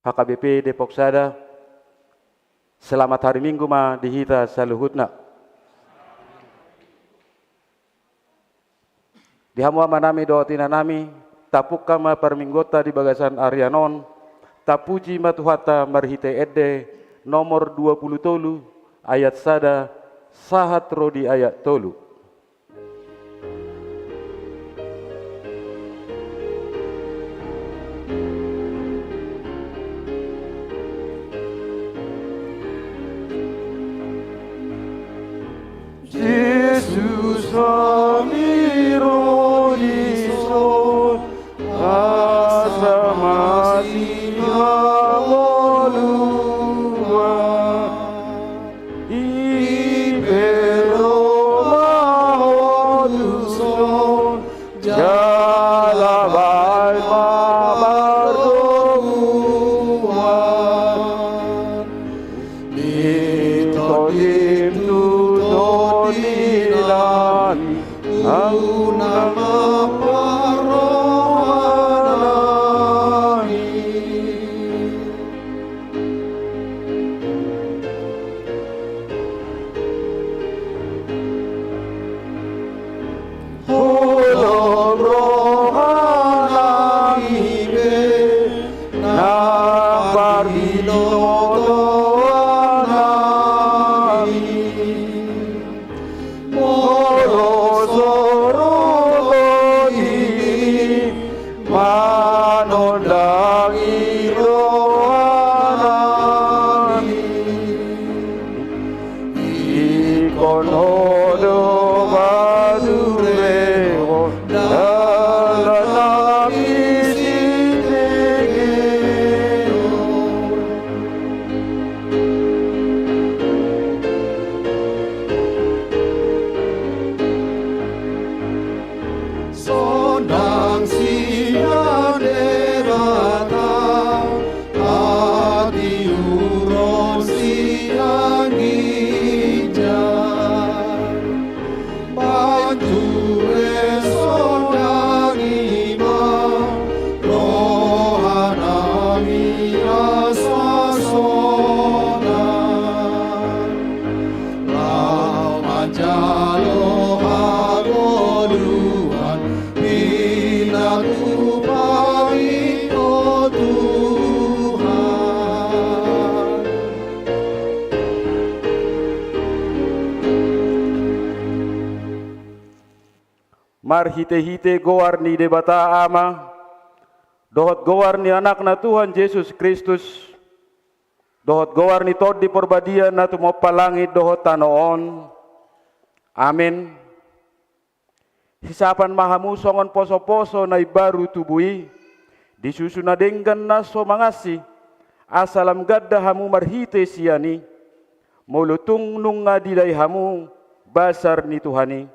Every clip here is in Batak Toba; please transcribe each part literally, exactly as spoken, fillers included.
H K B P Depok Sada. Selamat hari Minggu ma di hita saluhutna. Di hamu amanami dohot inanami, tapungka ma parmingguonta di bagasan arian on, tapuji ma Tuhanta marhite ende nomor dua pulu tolu ayat sada sahat ro di ayat tolu. Jesus, hami ro dison, asa masihaholongan. Ipe ro ma ho dison, jala baen ma pardomuan. Di tondim tu tondi nami, unang ampa rohanami. Holom rohanami be, na parbinotoannami. Molo so ro tondim i, manondangi rohanami. Ingkon ho do paturehon dalan nami sineneon. Sonang sian Debata, hatiuron sian ginjang. Bahen ture sonang i ma, rohanami asa sonang. Laho manjalo hangoluan, pinatupa i ho Tuhan. Marhitehite goar ni Debata Ama, dohot goar ni Anakna Tuhan Jesus Kristus, dohot goar ni Tondi Porbadia na tumompa langit dohot tano on. Amen. Sisapan ma hamu songon posoposo na imbaru tubu i, di susu na denggan na so mangansi, asa lam ganda hamu marhite sian i, molo tung nunga didai hamu basar ni Tuhan i.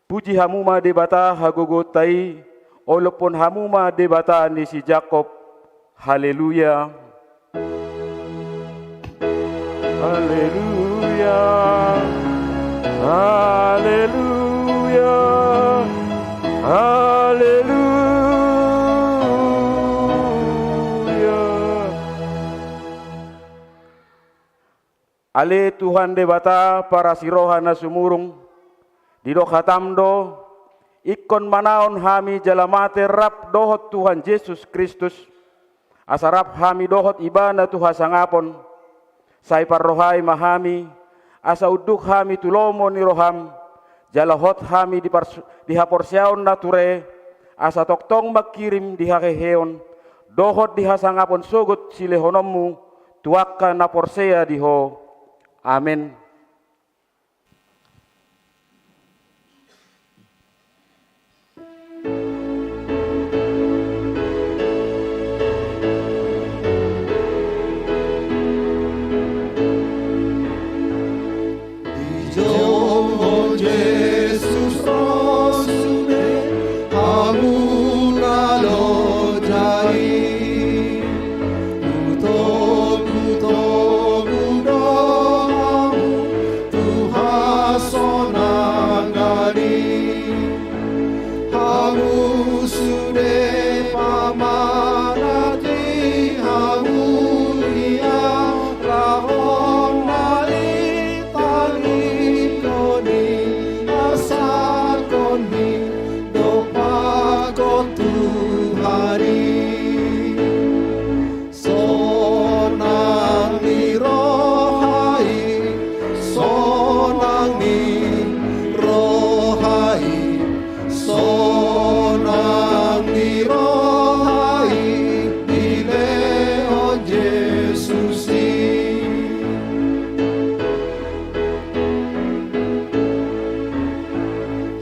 Puji hamu ma Debata hagogoonta i, olophon hamu ma Debata ni si Jakob. Haleluya. Haleluya. Haleluya. Haleluya. Ale Tuhan Debata, parasi roha na sumurung, didok hatam do, ingkon manaon hami jala mate rap dohot Tuhan Jesus Kristus, asa rap hami dohot Ibana tu hasangapon. Sai parrohai ma hami, asa unduk hami tu lomo ni roham, jala hot hami di pars-, di haporseaon na ture, asa tongtong mangkirim di haheheon, dohot di hasangapon sogot silehononmu, tu angka na porsea di ho. Amen. Dijou Jesus ro sude hamu na loja i. Hutogutogu do hamu Tuhan i, sonang ni roha i, sonang ni roha i, sonang ni roha i, dilehon Jesus i.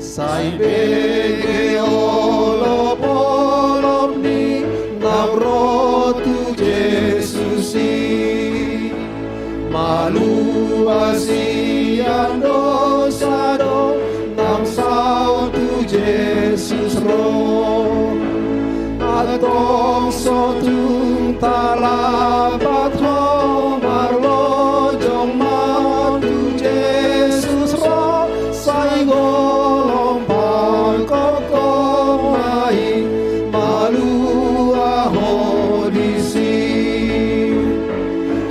Sai bege olopolop ni naung ro tu Jesus i. Malua sian dosa do naung saut tu Jesus ro. Antong so tung tarlambat ho, marlojong ma tu Jesus ro, sai golom pangkongkong i, malua ho disi.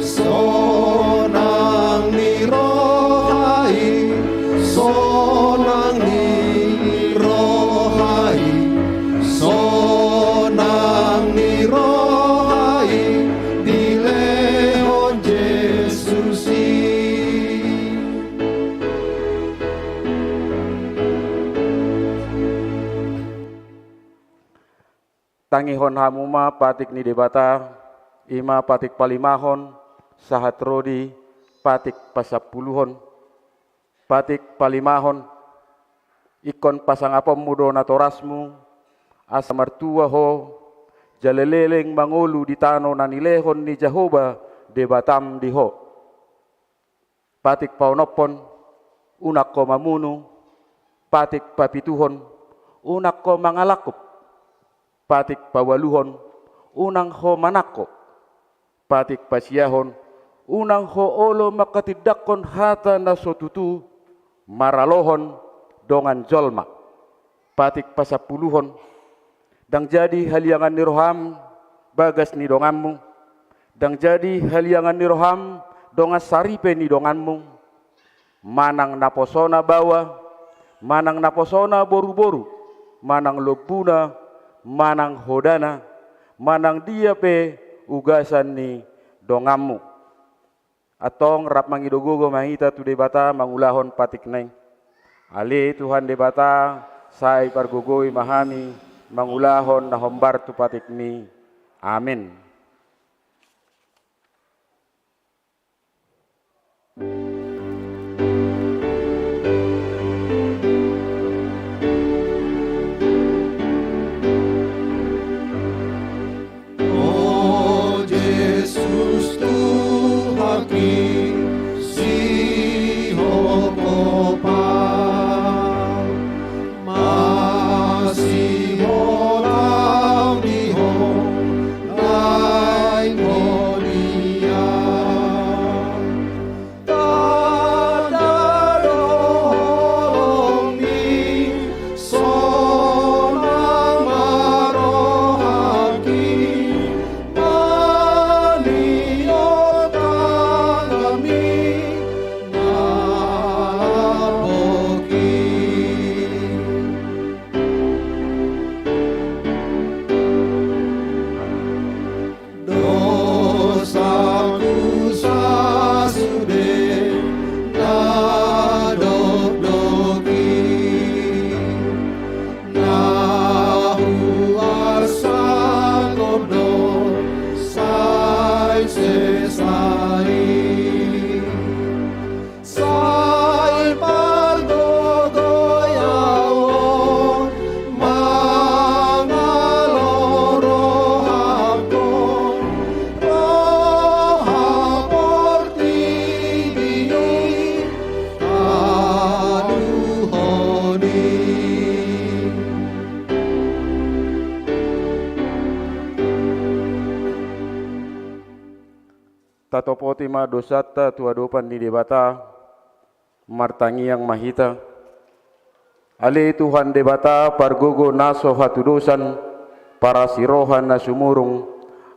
Sonang ni roha i, sonang ni roha i, sonang ni roha i, dilehon Jesus i. Tangihon hamu ma patik ni Debata, i ma patik palimahon, sahat ro di patik pasampuluhon. Patik palimahon, ingkon pasangaponmu do natorasmu, asa martua ho, jala leleng mangolu di tano na nilehon ni Jahowa Debatam di ho. Patik paonomhon, unang ho mamunu. Patik papituhon, unang ho mangalangkup. Patik paualuhon, unang ho manangko. Patik pasiahon, unang ho olo manghatindanghon hata na so tutu, maralohon dongan jolma. Patik pasampuluhon, ndang jadi haliangan ni roham bagas ni donganmu, ndang jadi haliangan ni roham dongan saripe ni donganmu, manang naposona baoa, manang naposona boruboru, manang lombuna, manang hodana, manang dia pe ugasan ni donganmu. Antong rap mangido gogo ma hita tu Debata mangulahon patikna i. Ale Tuhan Debata, sai pargogoi ma hami mangulahon na hombar tu patikmi. Amin. O Jesus Tuhanki, sihophopam, masiholang di ho, naeng holian. Tanda do holongmi, sonang ma rohangki, maliot tanganmi na laboki. Dosaku sasude na dokdok i, na huansahon do sai sesa i. Sai margogoi ahu on, mangalo rohangkon, roha portibi i aluhon i. Tatopoti ma dosanta tu adopan ni Debata, martangiang ma hita. Ale Tuhan Debata, pargogo na so hatudosan, parasi roha na sumurung,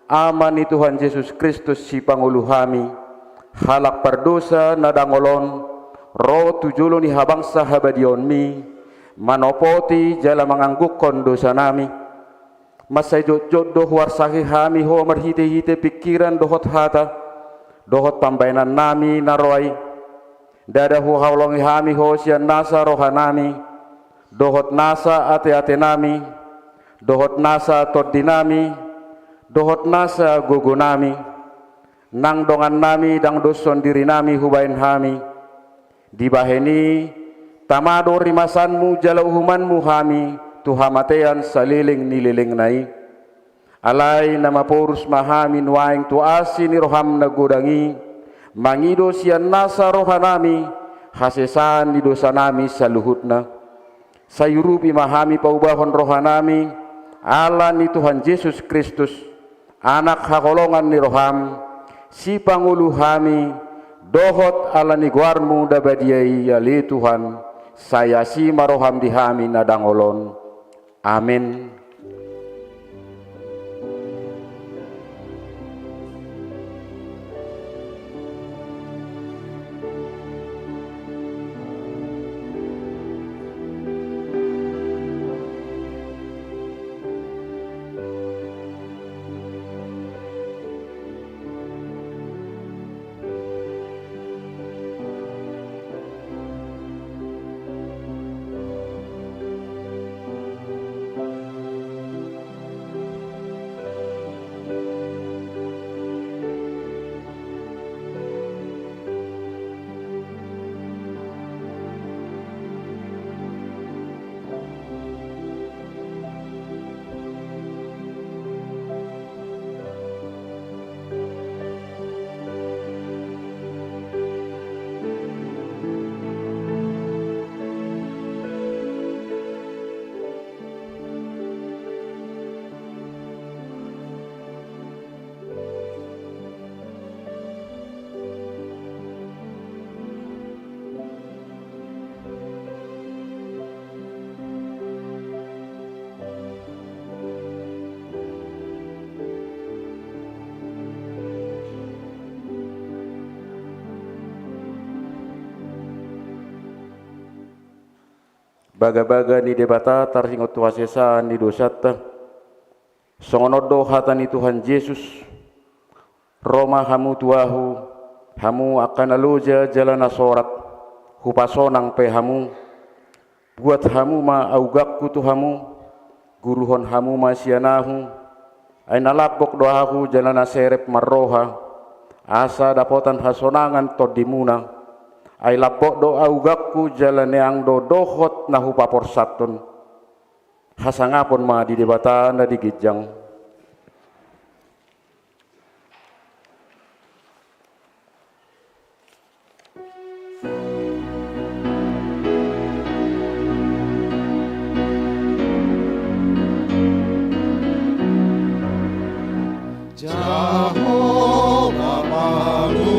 Ama ni Tuhan Jesus Kristus sipangolu hami, halak pardosa na dangol on, ro tu jolo ni habangsa habadiaonmi, manopoti jala manganggungkon dosanami. Mansai jotjot do huarsaki hami Ho marhitehite pingkiran dohot hata, dohot pambahenannami na ro ai. Ndada huhaholongi hami Ho sian nasa rohanami, dohot nasa ateatenami, dohot nasa tondinami, dohot nasa gogonami. Nang dongannami ndang do sondirinami hubahen hami. Dibahen i, tama do rimasanmu jala uhumanmu hami tu hamatean saleleng ni lelengna i. Alai na maporus ma hami nuaeng tu asi ni roham na godang i, mangido sian nasa rohanami hasesaan ni dosanami saluhutna. Sai urupi ma hami paubahon rohanami, ala ni Tuhan Jesus Kristus, Anak haholongan ni roham, sipangolu hami, dohot ala ni goarmu na badia i ale Tuhan, sai asi ma roham di hami na dangol on. Amen. Bagabaga ni Debata taringot tu hasesaan ni dosanta. Songon on do hata ni Tuhan Jesus: Ro ma hamu tu Ahu, hamu angka na loja jala na sorat, hupasonang pe hamu. Buat hamu ma augangku tu hamu, guruhon hamu ma sian Ahu, ai na lambok do Ahu jala na serep marroha, asa dapotan hasonangan tondimuna. Ai lambok do augangku jala neang do dohot na hupaporsathon. Hasangapon ma di Debata na di ginjang. Jahowa mangurupi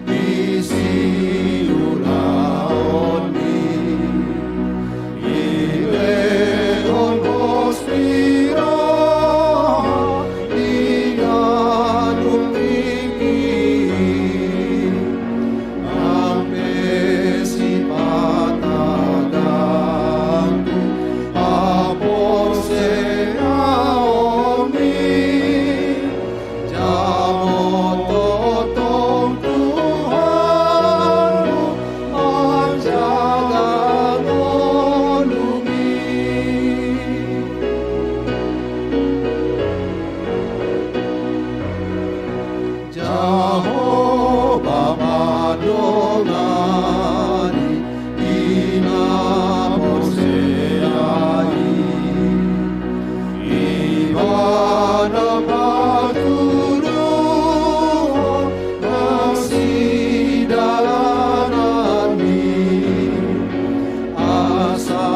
di siulaonni, dilehon pos ni roha di gandum tingki. Nang pe sipata ganggu haporseaonni, jamot tongtong Tuhanmu manjaga ngolumi. Jahowa mandongani di na porsea i, Ibana patuduhon hasidalananmi. Asa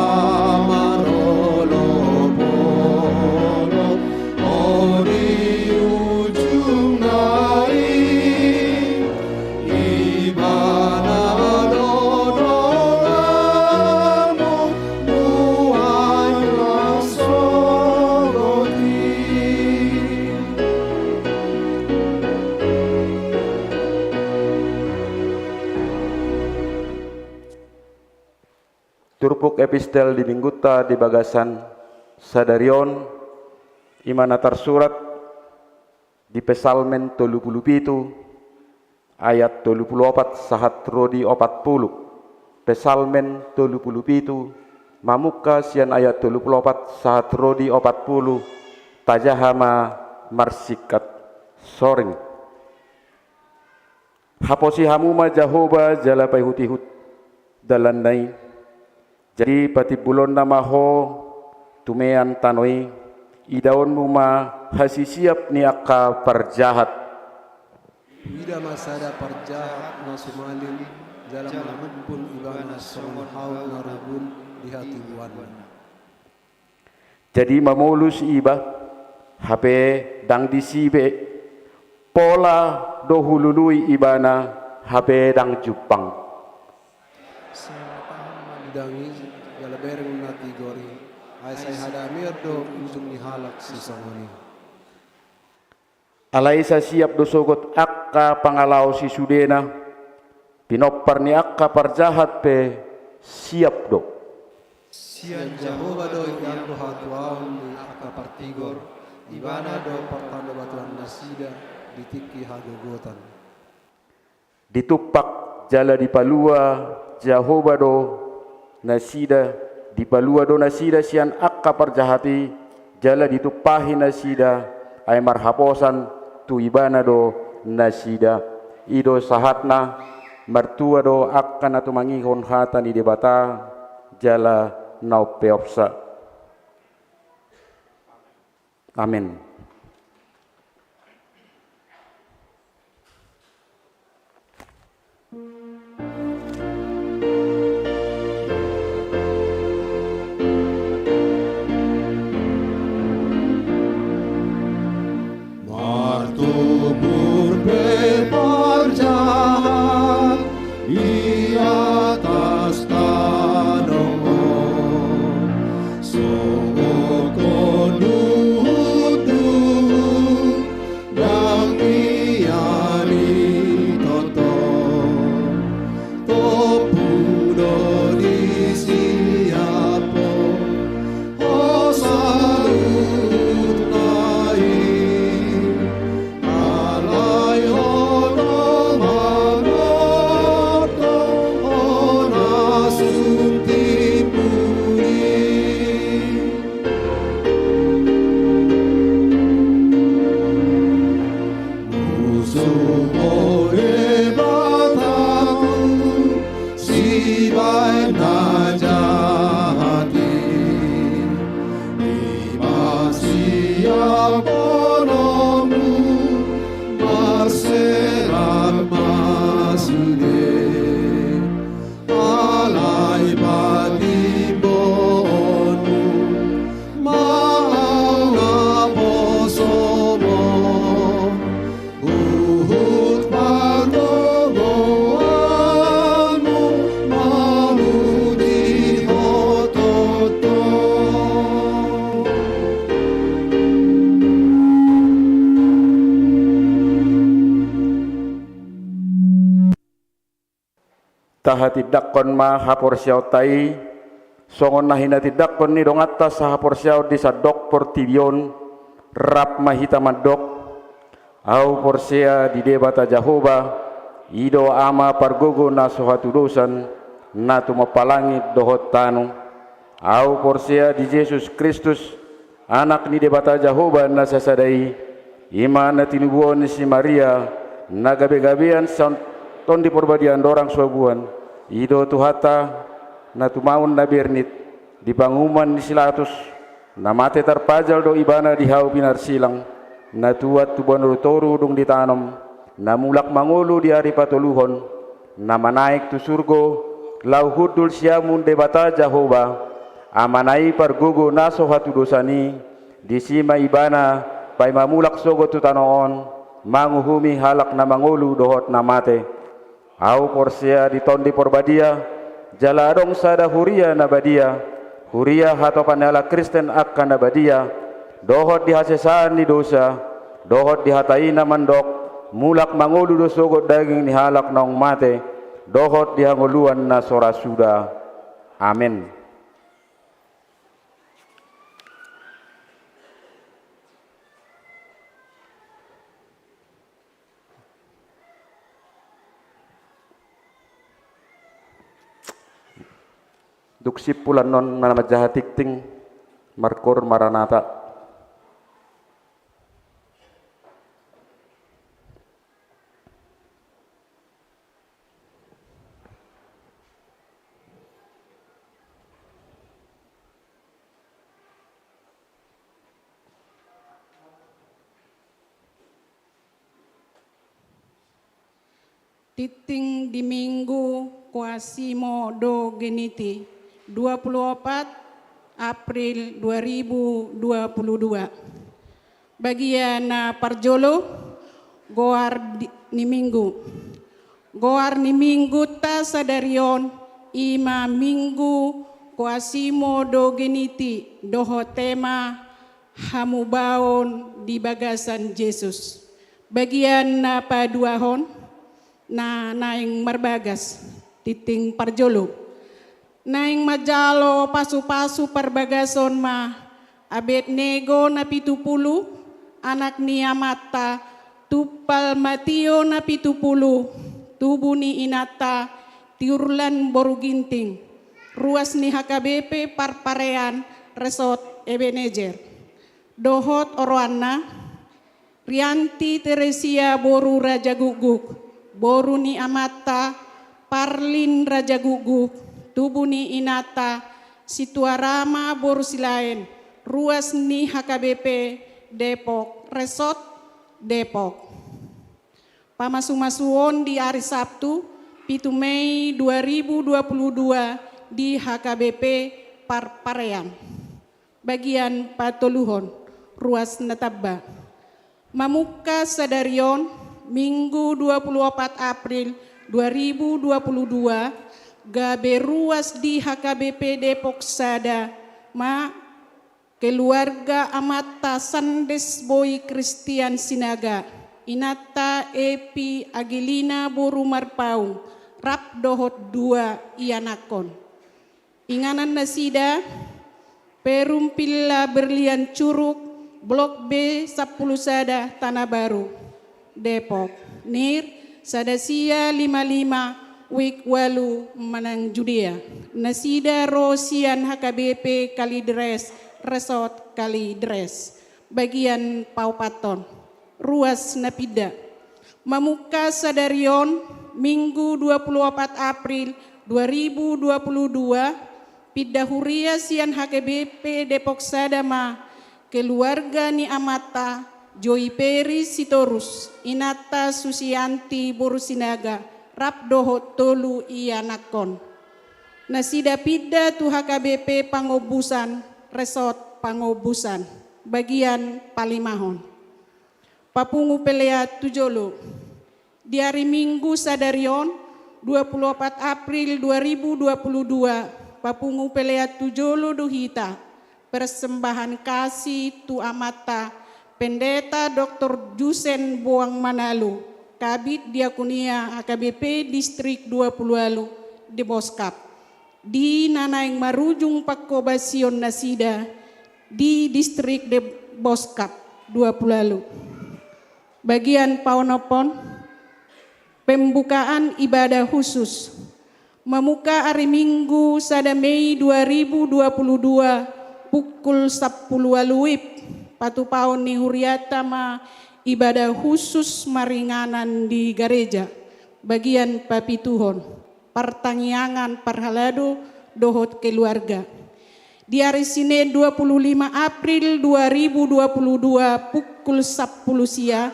marolopolop ho di ujungna i, Ibana do donganmu nuaeng nang sogot i. Turpuk epistel di minggunta di bagasan Sadari on, i ma na tarsurat di Psalmen tolu pulu pitu, ayat tolu pulu opat sahat ro di opat pulu. Psalmen tolu pulu pitu, mamungka sian ayat tolu pulu opat sahat ro di opat pulu, tajaha ma marsingkat soring. Haposi hamu ma Jahowa jala paihutihut dalanna i. Jadi patimbulonna ma ho tumean tano i, idaonmu ma hasisiap ni angka parjahat. Huida ma sada parjahat na sumalin jala manumpul ibana songon hau na rubun di hatubuanna. Jadi mamolus iba, hape ndang disi be, pola do hulului ibana, hape ndang jumpang. Sai tahan ma didangis, jala bereng na tigor i, ai sai hadameon do ujung ni halak sisongon i. Alai sai siap do sogot angka pangalaosi sudena, pinompar ni angka parjahat pe siap do. Sian Jahowa do ianggo hatuaon ni angka partigor, ibana do partandobatuan nasida di tingki hagogotan. Ditumpak jala dipalua Jahowa do nasida, dipalua do nasida sian angka parjahat i, jala ditumpahi nasida, ai marhaposan tu ibana do nasida. I do sahatna, martua do angka na tumangihon hata ni Debata, jala na umpeopsa. Amen. Martumbur pe parjahat di atas tano on, songon gondang duhut, ndang nian ditongtong, tompu do disiaphon saluhutna i. Alai Ho do manongtong, Ho na sun timbul i. Musu Ho Debatangku, sibahen na jahat i, i ma siaphononmu, marserang ma sude. Alai patimboonmu ma au naposomon, huhut pargongoanmu mamuji Ho tongtong. Tahatindangkon ma haporseaonta i, songon na hinatindangkon ni donganta sahaporseaon di sandok portibi on. Rap ma hita mandok: Ahu porsea di Debata Jahowa, i do Ama pargogo na so hatudosan, na tumompa langit dohot tano. Ahu porsea di Jesus Kristus, Anak ni Debata Jahowa na sasada i, i ma na tinubuhon ni si Maria, na gabegabean sian Tondi Porbadia andorang so buan. I do Tuhanta, na tumaon na bernit, di panguhuman ni si Pilatus, na mate tarpajal do ibana di hau pinarsilang, na tuat tubuan torutoru dung ditanom, na mulak mangolu di ari patoluhon, na manaek tu surgo, laho hundul siamun Debata Jahowa, Amana i pargogo na so hatudosan i, disi ma ibana paima mulak sogot tu tano on, manguhumi halak na mangolu dohot na mate. Ahu porsea di Tondi Porbadia, jala adong sada huria na badia, huria hatopan ni halak Kristen angka na badia, dohot di hasesaan ni dosa, dohot di hata i na mandok, mulak mangolu do sogot daging ni halak naung mate, dohot di hangoluan na so ra suda. Amen. Dung simpul annon ma na manjaha tingting, markoor Maranatha. Tingting di Minggu Quasimodogeniti, dua puluh opat April dua ribu dua puluh dua. Bagian na parjolo, goar di, ni Minggu. Goar ni Minggunta sadari on i ma Minggu Quasimodogeniti dohot tema hamubaon di bagasan Jesus. Bagian na paduahon, na naeng marbagas, tingting parjolo. Naeng manjalo pasupasu parbagason ma Abednego na pitu pulu, anak ni amanta, Tumpal Matio na pitu pulu, tubu ni inanta, Tiurlan boru Ginting, ruas ni H K B P Parparean, Resort Ebenezer. Dohot oroanna, Rianti Teresia boru Rajagukguk, boru ni amanta, Parlin Rajagukguk, tubu ni inanta, Situarama boru Silaen, ruas ni H K B P Depok, Resort Depok. Pamasumasuon di ari Sabtu, pitu Mei dua ribu dua puluh dua di H K B P Parparean. Bagian patoluhon, ruas na tamba. Mamungka sadari on, Minggu dua puluh opat April dua ribu dua puluh dua, gabe ruas di H K B P Depok sada ma keluarga amanta Sandes Boi Kristian Sinaga, inanta Epi Agelina boru Marpaung, rap dohot dua ianakhon. Inganan nasida, Perum Villa Berlian Curug, Blok B sampulu sada, Tanah Baru, Depok. Nir, sada sia lima lima, Wik ualu, Manang Judea. Nasida ro sian H K B P Kalideres, Resort Kalideres. Bagian paopathon, ruas na pinda. Mamungka sadari on, Minggu dua puluh opat April dua ribu dua puluh dua, pinda huria sian H K B P Depok sada ma keluarga ni amanta Joy Peri Sitorus, inanta Susianti boru Sinaga, rap dohot tolu ianakhon. Nasida pinda tu H K B P Pangombusan, Resort Pangombusan. Bagian palimahon, papungu pelean tu jolo. Di ari Minggu sadari on, dua puluh opat April dua ribu dua puluh dua, papungu pelean tu jolo do hita, persembahan kasih tu amanta Pendeta Doktor Jusen Boang Manalu, Kabid Diakonia H K B P Distrik dua puluh ualu di Boskap, di na naeng marujung pangkobasion nasida di Distrik de Boskap dua puluh ualu. Bagian paonomhon, pembukaan ibadah khusus. Mamungka ari Minggu sada Mei dua ribu dua puluh dua, pukul sampulu ualu wib, patupaon ni hurianta ma ibadah khusus maringanan di gareja. Bagian papituhon, partangiangan parhalado dohot keluarga. Di ari Sinen dua puluh lima April dua ribu dua puluh dua pukul sampulu sia,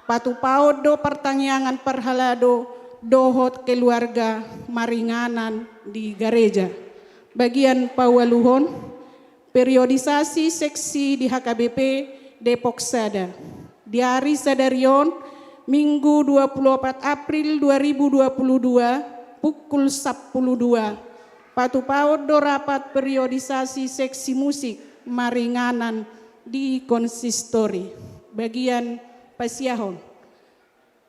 patupaon do partangiangan parhalado dohot keluarga maringanan di gareja. Bagian paualuhon, periodisasi seksi di H K B P Depok sada. Di ari sadari on, Minggu dua puluh opat April dua ribu dua puluh dua, pukul sampulu dua, patupaon do rapat periodisasi seksi musik maringanan di konsistori. Bagian pasiahon,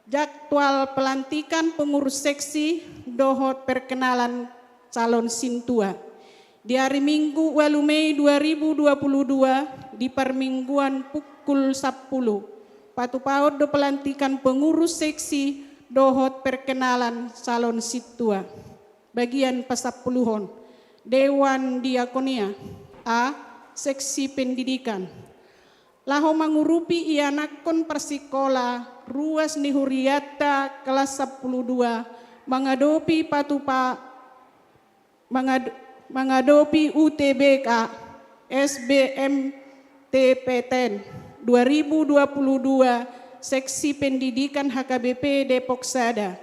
jadwal pelantikan pengurus seksi dohot perkenalan calon sintua. Di ari Minggu ualu Mei dua ribu dua puluh dua, di parmingguan pukul sampulu, patupaon do pelantikan pengurus seksi dohot perkenalan calon sintua. Bagian pasampuluhon, Dewan Diakonia. A. Seksi pendidikan. Laho mangurupi ianakhon parsikola ruas ni hurianta kelas sampulu dua mangadopi patupa mangad- mangadopi U T B K S B M T P ten dua ribu dua puluh dua, seksi pendidikan H K B P Depok Sada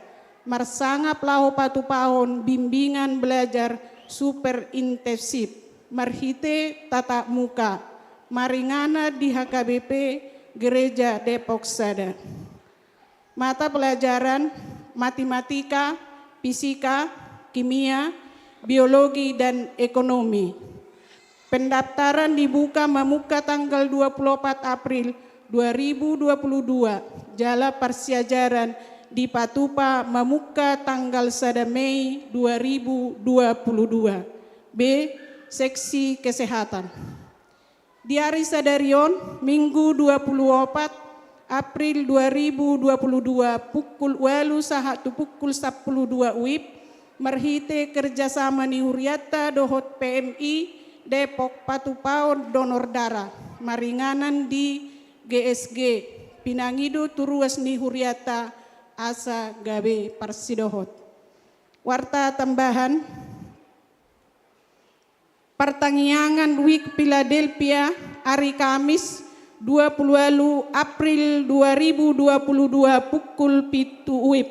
marsangap laho patupahon bimbingan belajar super intensif marhite tatap muka maringanan di H K B P Gereja Depok Sada. Mata pelajaran matematika, fisika, kimia, biologi, dan ekonomi. Pendaftaran dibuka mamungka tanggal dua puluh opat April dua ribu dua puluh dua, jala parsiajaran dipatupa mamungka tanggal sada Mei dua ribu dua puluh dua. B. Seksi kesehatan. Di ari sadari on, Minggu dua puluh opat April dua ribu dua puluh dua, pukul ualu sahat tu pukul sampulu dua WIB, marhite kerjasama ni hurianta dohot P M I Depok, patupahon donor darah maringanan di G S G, pinangido tu ruas ni hurianta asa gabe parsidohot. Warta tambahan. Partangiangan WIK Philadelphia, ari Kamis, dua puluh ualu April dua ribu dua puluh dua, pukul pitu WIB.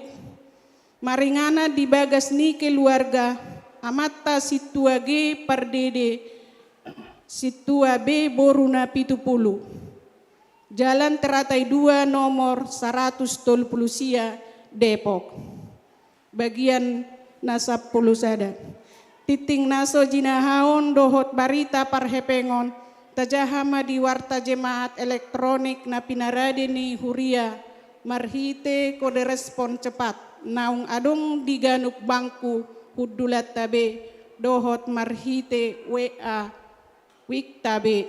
Maringanan di bagas ni keluarga amanta Sintua G Pardede, Sintua B boru na pitu pulu. Jalan Teratai dua, nomor saratus tolu pulu sia, Depok. Bagian na sampulu sada. Tintin na so jinahaon dohot barita parhepengon, tajaha ma di warta jemaat elektronik na pinarade ni huria marhite kode respon cepat naung adong di ganup bangku hundulanta be dohot marhite W A WIK-ta be.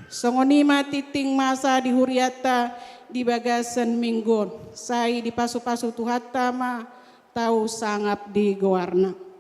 Songon i ma tintin masa di hurianta di bagasan Minggu on. Sai dipasupasu Tuhanta ma tau sangap di goarna.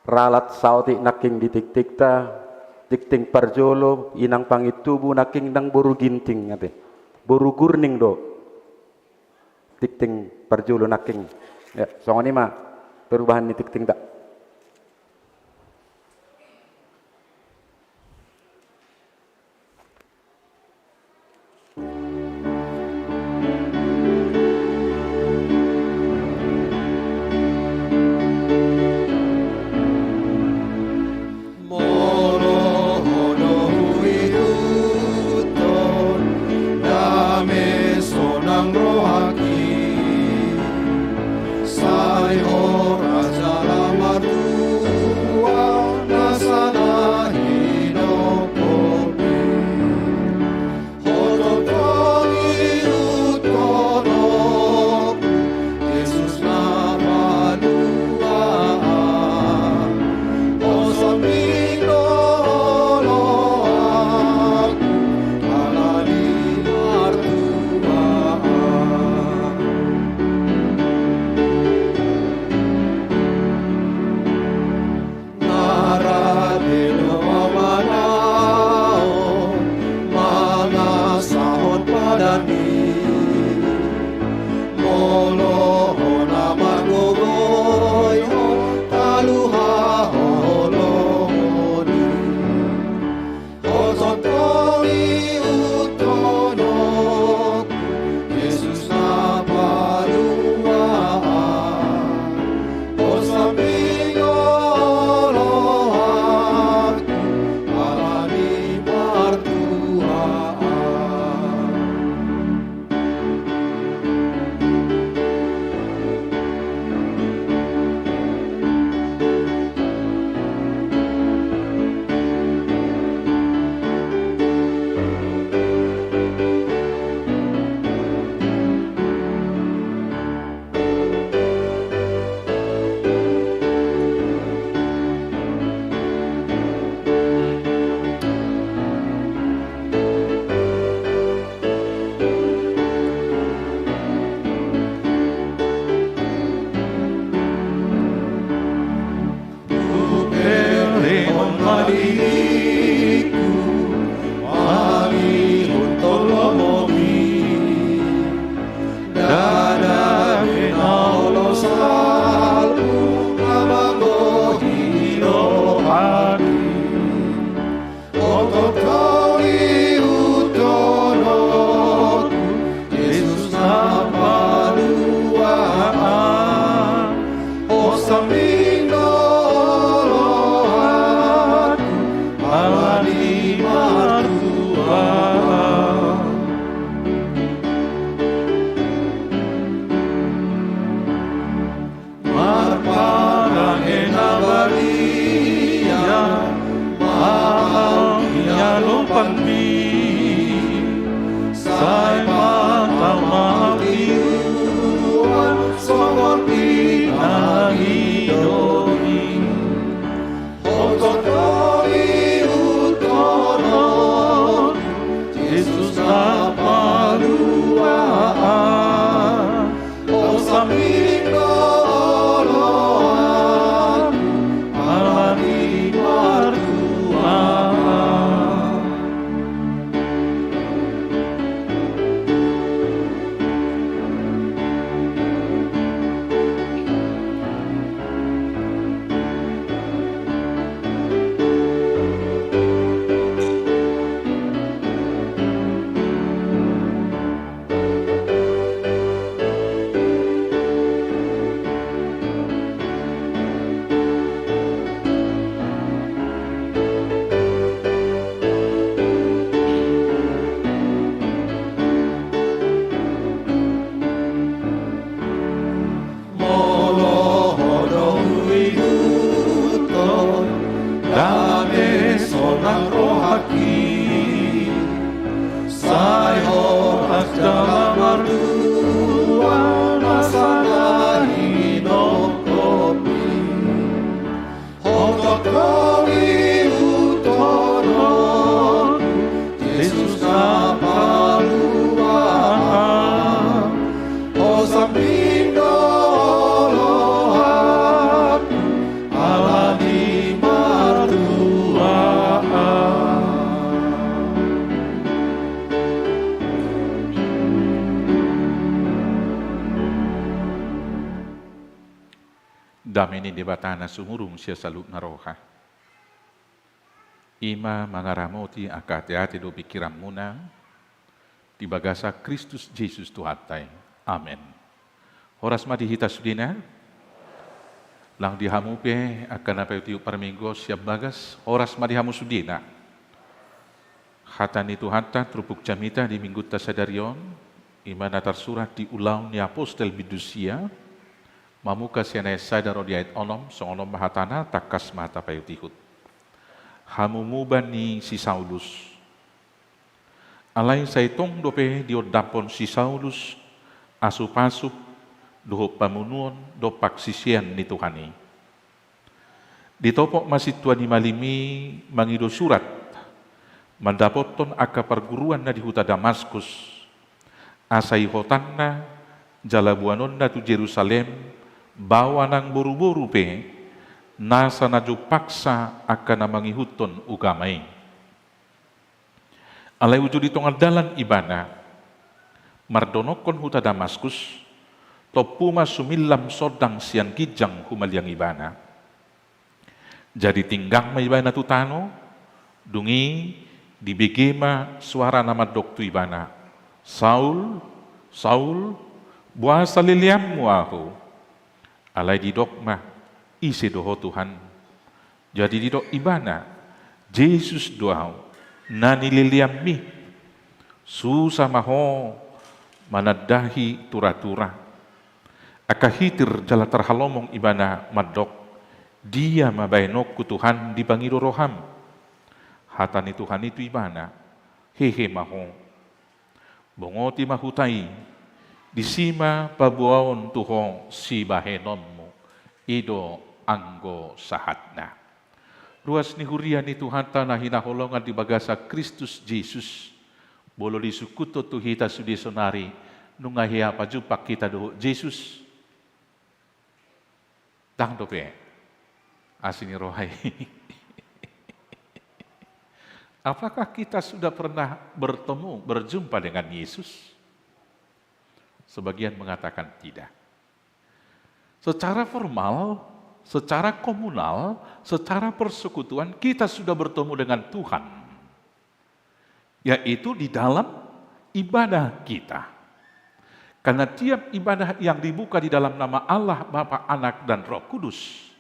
Ralat saotik nangkin di tingtingta, tingting parjolo, Inang Pangintubu nangkin nang boru Ginting ate. Boru Gurning do. Tingting parjolo nangkin. Ya, songon i ma perubahan ni tingtingta. Molo ho do huihuthon, dame sonang rohangki. Sai horas jala martua na sada hinophop i. Ho tongtong ihuthononku, Jesus na palua an. Ho sambing do oloanku, ala ni martua an. Na rade do ahu manaon, mangasahon padan i. Molo ho na margogoihon, talu haholomon i. Ho tongtong ihuthononku, Jesus na palua an. Ho sambing oloanku, ala ni martua an. Huberehon ma diringku, mangihuthon lomomi. Ndada be na olo salpu, na manggohi rohangki. Ho tongtong ihuthononku, Jesus na palua an. Ho sambing do oloanku, ala ni martua an. Marparange na badia ma ahu di alopanmi, sai mata ma ahu di uluan songon pinangido i. Ho tongtong ihuthononku, Jesus na palua an. Ho sambing do oloanku, ala ni martua an. Dame ni Debata na sumurung sian saluhutna roha, i ma mangaramoti angka ateate dohot pingkiranmuna di bagasan Kristus Jesus Tuhanta i. Amen. Horas ma di hita sudena. Nang di hamu pe angka na paihutihut parmingguon sian bagas, horas ma di hamu sudena. Hata ni Tuhanta turpuk jamita di minggunta sadari on, i ma na tarsurat di Ulaon ni Apostel bindu sia, mamungka sian ayat sada ro di ayat onom. Songon on ma hatana, tangkas ma tapaihutihut. Hamuba ni si Saulus. Alai sai tong dope diondanghon si Saulus asupasup dohot pamunuon dompak sisean ni Tuhan i. Ditopot ma sintua ni malim i mangido surat mandapothon angka parguruan na di huta Damaskus, asa ihotanna jala boanonna tu Jerusalem baoa nang boruboru pe, nasa na jumpangsa angka na mangihuthon ugama i. Alai uju di tonga dalan ibana mardonokkon huta Damaskus, tompu ma sumillam sondang sian ginjang humaliang ibana. Jadi tinggang ma ibana tu tano. Dung i dibege ma soara na mandok tu ibana, "Saul, Saul, boasa leleanmu ahu?" Alai didok ma, "Ise do ho, Tuhan?" Jadi didok ibana, "Jesus do ahu, na nileleanmi. Susa ma ho manandahi turatura." Angka hitir jala tarhalomong ibana mandok, "Dia ma baenonku, Tuhan, dipangido roham?" Hata ni Tuhan i tu ibana, "Hehe ma ho. Bongoti ma huta i, disi ma paboaon tu ho sibahenonmu, i do anggo sahatna." Ruas ni huria ni Tuhanta na hinaholongan di bagasan Kristus Jesus, molo disungkun tu hita sude sonari, nunga hea pajumpang hita dohot Jesus? Ndang dope. Asi ni roha i. Apakah kita sudah pernah bertemu, berjumpa dengan Yesus? Sebagian mengatakan tidak. Secara formal, secara komunal, secara persekutuan, kita sudah bertemu dengan Tuhan. Yaitu di dalam ibadah kita. Karena tiap ibadah yang dibuka di dalam nama Allah, Bapa, Anak, dan Roh Kudus,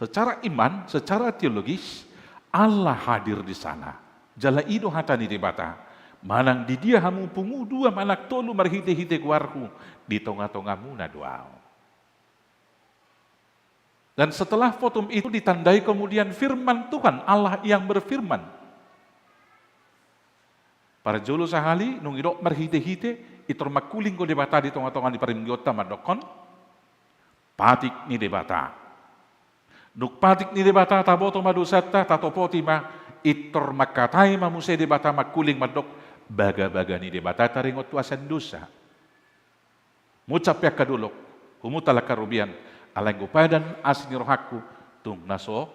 secara iman, secara teologis, Allah hadir di sana. Jala i do hata ni Debata, "Manang di dia hamu pungu dua manang tolu marhitehite goarhu, di tongatongamuna do Ahu." Dan setelah fotum itu ditandai kemudian firman Tuhan, Allah yang berfirman. Parjolo sahali, nunga didok marhitehite, pintor mangkuling do Debata di tongatonga ni parmingguonta mandokkon, "Patik ni Debata." Dung patik ni Debata, taboto ma dosanta, tatopoti ma, pintor mangkatai ma muse Debata mangkuling mandok, "Bagabaga ni Debata taringot tu asi ni dosa." Munchat pe angka dolok, humuntal angka robean, alai anggo padan asi ni rohangku tung na so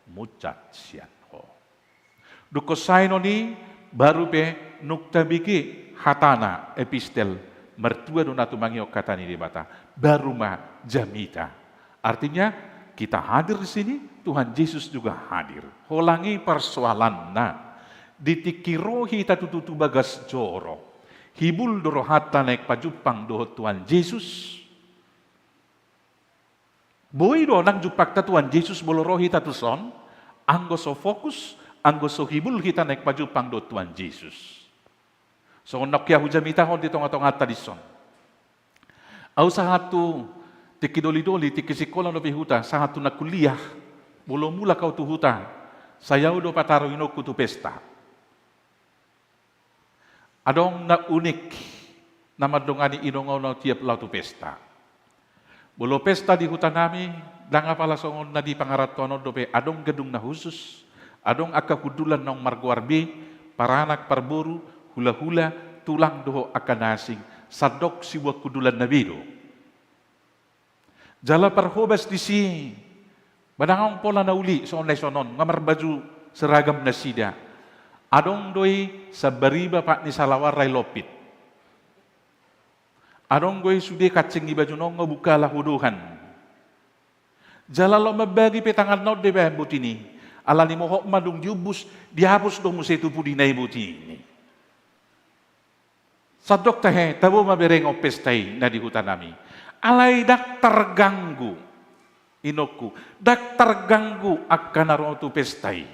munchat sian ho. Dung songon i, baru pe nunga tabege hatana, epistel, martua do na tumangihon hata ni Debata, baru ma jamita. Artinya, kita hadir di sini, Tuhan Yesus juga hadir. Holan i parsoalanna, di tingki ro hita tutu tu bagas joro, hibul do rohanta naeng pajumpang dohot Tuhan Yesus? Boi do nang jumpangta Tuhan Yesus molo ro hita tuson, anggo so fokus, anggo so hibul hita naeng pajumpang dohot Tuhan Yesus. Songon naung hea hujamitahon di tongatonganta dison. Ahu sahat tu tingki dolidoli, tingki sikola dope huta, sahat tu na kuliah, molo mulak ahu tu huta, sai ahu do pataruhononku tu pesta. Adong na unik na mandongani inongona ahu tiap laho tu pesta. Molo pesta di hutanami, ndang apala songon na di pangarantoan on dope, adong gedung na khusus, adong angka hundulan naung margoar be, paranak, parboru, hulahula, tulang dohot angka na asing, sandok sibuat hundulanna be do. Jala parhobas disi, ba ndang adong pola na uli songon na dison on, nunga marbaju seragam nasida. Adong do i sambariba pat ni salawar rai lompit. Adong do i sude kancing ni bajuna on nunga buka ala hodohan. Jala laho mambagi pe tanganna on dibaen botiNa i. Alani mohop ma dung diumbus, dihapus do muse tu pudina i botiNa i. Sandok tahe, tabo ma berengon pesta i na di hutanami. Alai ndang targanggu, inongku, ndang targanggu angka na ro tu pesta i.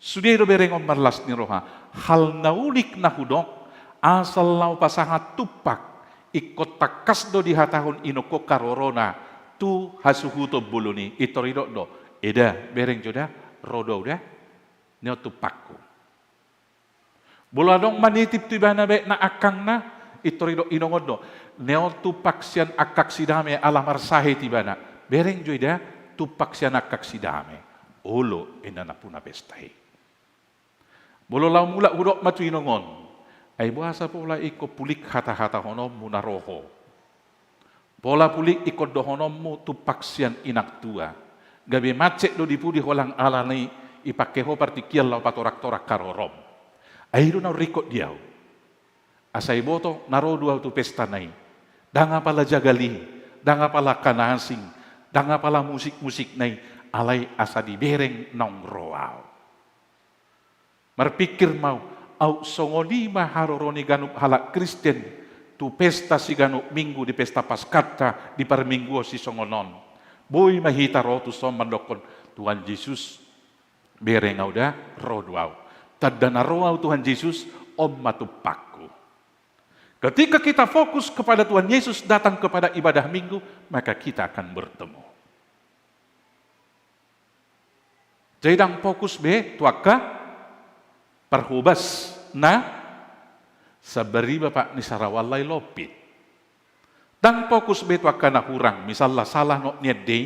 Sude do berengon marlas ni roha. Hal na unik na hudok, asal laho pasahat tumpak, ingkon tangkas do dihatahon inongkon harorona tu hasuhuton bolon i, pintor didok do, "Eda, bereng jo da, ro do ahu da, nehon tumpakku." Molo adong manitip tu ibana baen na angkangna, pintor didok inong on do, "Nehon tumpak sian angkang si Dame," ala marsahit ibana. "Bereng jo eda, tumpak sian angkang si Dame." Olo, inna nampuna pesta i. Molo laho mulak hudok ma tu inong on, "Ai boasa pola ingkon pulik hatahatahononmu na ro ho? Pola pulik ingkon dohononmu tumpak sian inang tua. Gabe macet do di pudi holan alani i, dipangke ho partingkian laho patoraktorak harorom. Ai i do na ringkot di ahu. Asa diboto na ro do ahu tu pestana i. Ndang apala jagal i, ndang apala angka na asing, ndang apala musikmusikna i, alai asa dibereng naung ro ahu." Marpingkir ma ahu, aut songon i ma haroro ni ganup halak Kristen tu pesta siganup Minggu, di pesta Paskanta, di parmingguon sisongon on. Boi ma hita ro tuson mandokkon, "Tuhan Jesus, bereng ahu da, ro do ahu. Tanda na ro ahu Tuhan Jesus, on ma tumpakku." Ketika kita fokus kepada Tuhan Yesus, datang kepada ibadah Minggu, maka kita akan bertemu. Jadi ndang fokus be tu angka parhobas na sambariba pat ni sarawan lae lompit. Ndang fokus be tu angka na hurang, misalna salah not ni ende i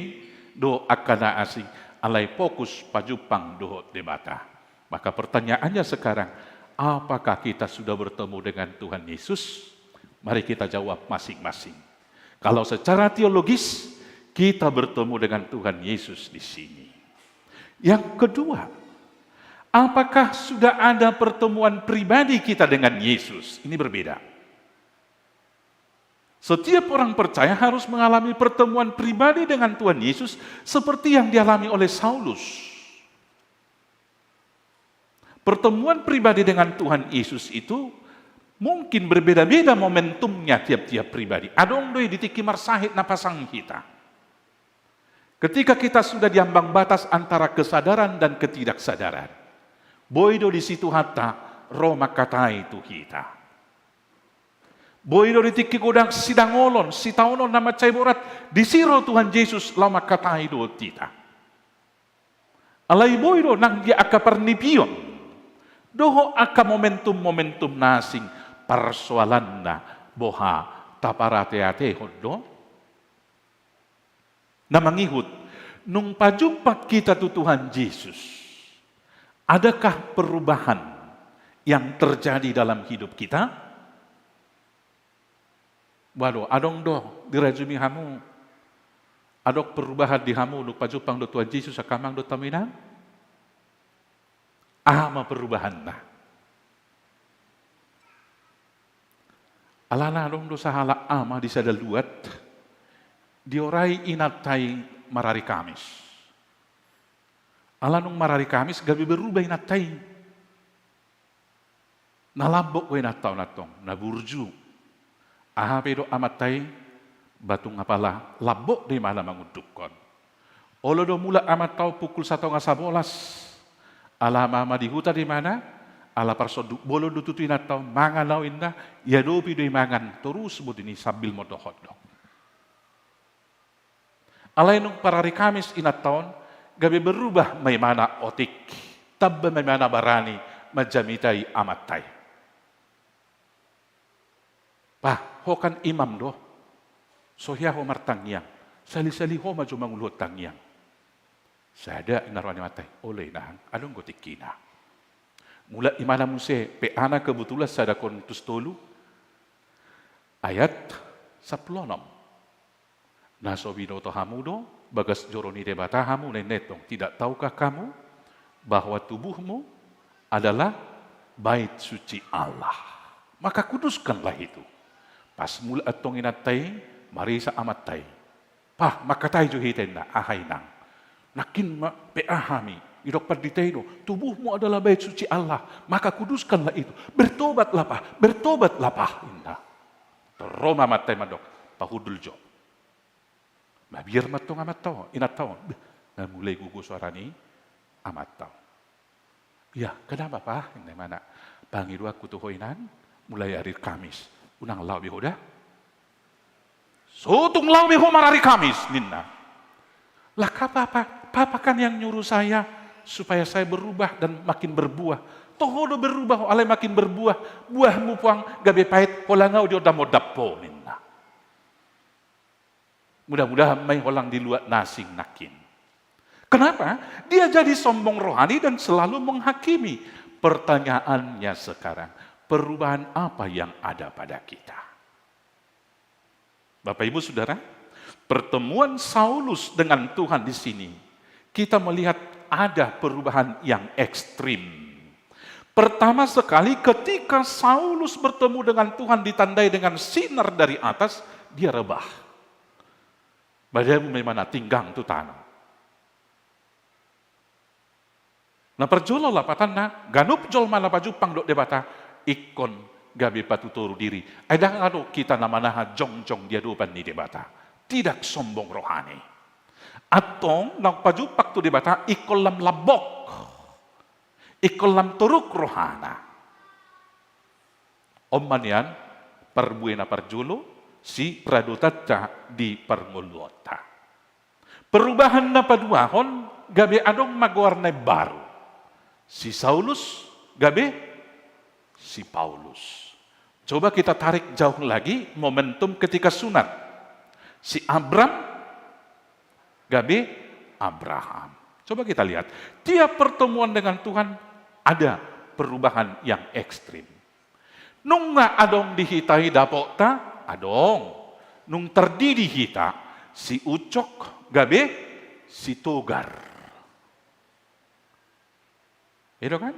dohot angka na asing, alai fokus pajumpang dohot Debata. Maka pertanyaannya sekarang, apakah kita sudah bertemu dengan Tuhan Yesus? Mari kita jawab masing-masing. Kalau secara teologis, kita bertemu dengan Tuhan Yesus di sini. Yang kedua, apakah sudah ada pertemuan pribadi kita dengan Yesus? Ini berbeda. Setiap orang percaya harus mengalami pertemuan pribadi dengan Tuhan Yesus seperti yang dialami oleh Saulus. Pertemuan pribadi dengan Tuhan Yesus itu mungkin berbeda-beda momentumnya tiap-tiap pribadi. Adong do i di tingki marsahit na pasang hita. Ketika kita sudah di ambang batas antara kesadaran dan ketidaksadaran, boi do disi Tuhanta ro mangkatai tu hita. Boi do di tingki godang sidangolon, sitaonon na mansai borat, disi ro Tuhan Jesus laho mangkatai dohot hita. Alai boi do nang di angka parnipion dohot angka momentum-momentum na asing, parsoalanna boha, taparateatehon do? Na mangihut, nung pajumpang hita tu Tuhan Jesus, adakah perubahan yang terjadi dalam hidup kita? Waduh, adong do dirajumi hamu? Adong perubahan di hamu nung pajumpang do Tuhan Jesus angka amang dohot hamu inang? Aha ma perubahanna? Alana adong do sahalak ama di sada luat, diorai inanta i marari Kamis. Ala nung marari Kamis gabe berubah inanta i. Na lambok do inanta on antong, na burju. Aha pe didok amanta i, ba tung apala lambok do imana mangundukhon. Olo do mulak amanta on pukul satonga sabolas. Ala ama-ama di huta do imana, ala parsonduk bolon do tutu inanta on, mangan ahu inna, diadopi do i mangan, torus botiNa i sambil mondokhondok. Alai nung parari Kamis inanta on, gabe berubah ma imana otik, tamba ma imana barani manjamitai amanta i. Bah, ho kan imam do, so hea ho martangiang, sali-sali ho ma jo manguluhon tangiang. Sada inna roha ni amanta i, olo inang, adong do tingkina. Mulak imana muse, P A-na kebetulan sada Korintus tolu, ayat sampulu onom. Na so binoto hamu do bagas joro ni Debata hamu, ninna i antong, tidak tahukah kamu bahwa tubuhmu adalah bait suci Allah? Maka kuduskanlah itu. Pas mulak antong inanta i, marisa amanta i. Pah, mangkatai jo hita inna, aha inang. Nangkin ma pe aha hami, didok pandita i do, tubuhmu adalah bait suci Allah, maka kuduskanlah itu. Bertobatlah pah, bertobatlah pah, inna. Ro ma amanta i mandok, pahundul jo. Mabiar ma antong amanta on, inanta on. Beh, nga mulai gogo soara ni amanta on. Ya, kenapa pah? Inna imana. Pangidoanku tu ho inang, mulai hari Kamis unang laho be ho da. So tung laho be ho marhari Kamis, ninna. Lah, apa, apa, papa kan yang nyuruh saya supaya saya berubah dan makin berbuah. Toho do berubah ho alai makin berbuah. Buahmu puang gabe pait, holan nga diondam-ondam ho, ninna. Mudah-mudahan ma i holan di luat na asing nangkin. Kenapa? Dia jadi sombong rohani dan selalu menghakimi. Pertanyaannya sekarang, perubahan apa yang ada pada kita? Bapak, Ibu, Saudara, pertemuan Saulus dengan Tuhan di sini, kita melihat ada perubahan yang ekstrim. Pertama sekali, ketika Saulus bertemu dengan Tuhan ditandai dengan sinar dari atas, dia rebah. Madabu ma imana, tinggang tu tano. Na parjolo lapatanna, ganup jolma na pajumpang dohot Debata, ingkon gabe patutoru diri. Ai ndang adong hita na manahan jongjong di adopan ni Debata. Tidak sombong rohani. Antong naung pajumpang tu Debata, ingkon lam lambok. Ingkon lam toruk rohana. On ma nian parbue na parjolo, siradotanta di parngoluonta. Perubahan na paduahon, gabe adong ma goar na imbaru. Si Saulus gabe si Paulus. Coba kita tarik jauh lagi momentum ketika sunat. Si Abram gabe Abraham. Coba kita lihat, tiap pertemuan dengan Tuhan ada perubahan yang ekstrim. Nunga adong di hita i dapotta? Adong. Nung tardidi hita, si Ucok gabe si Togar. I do kan?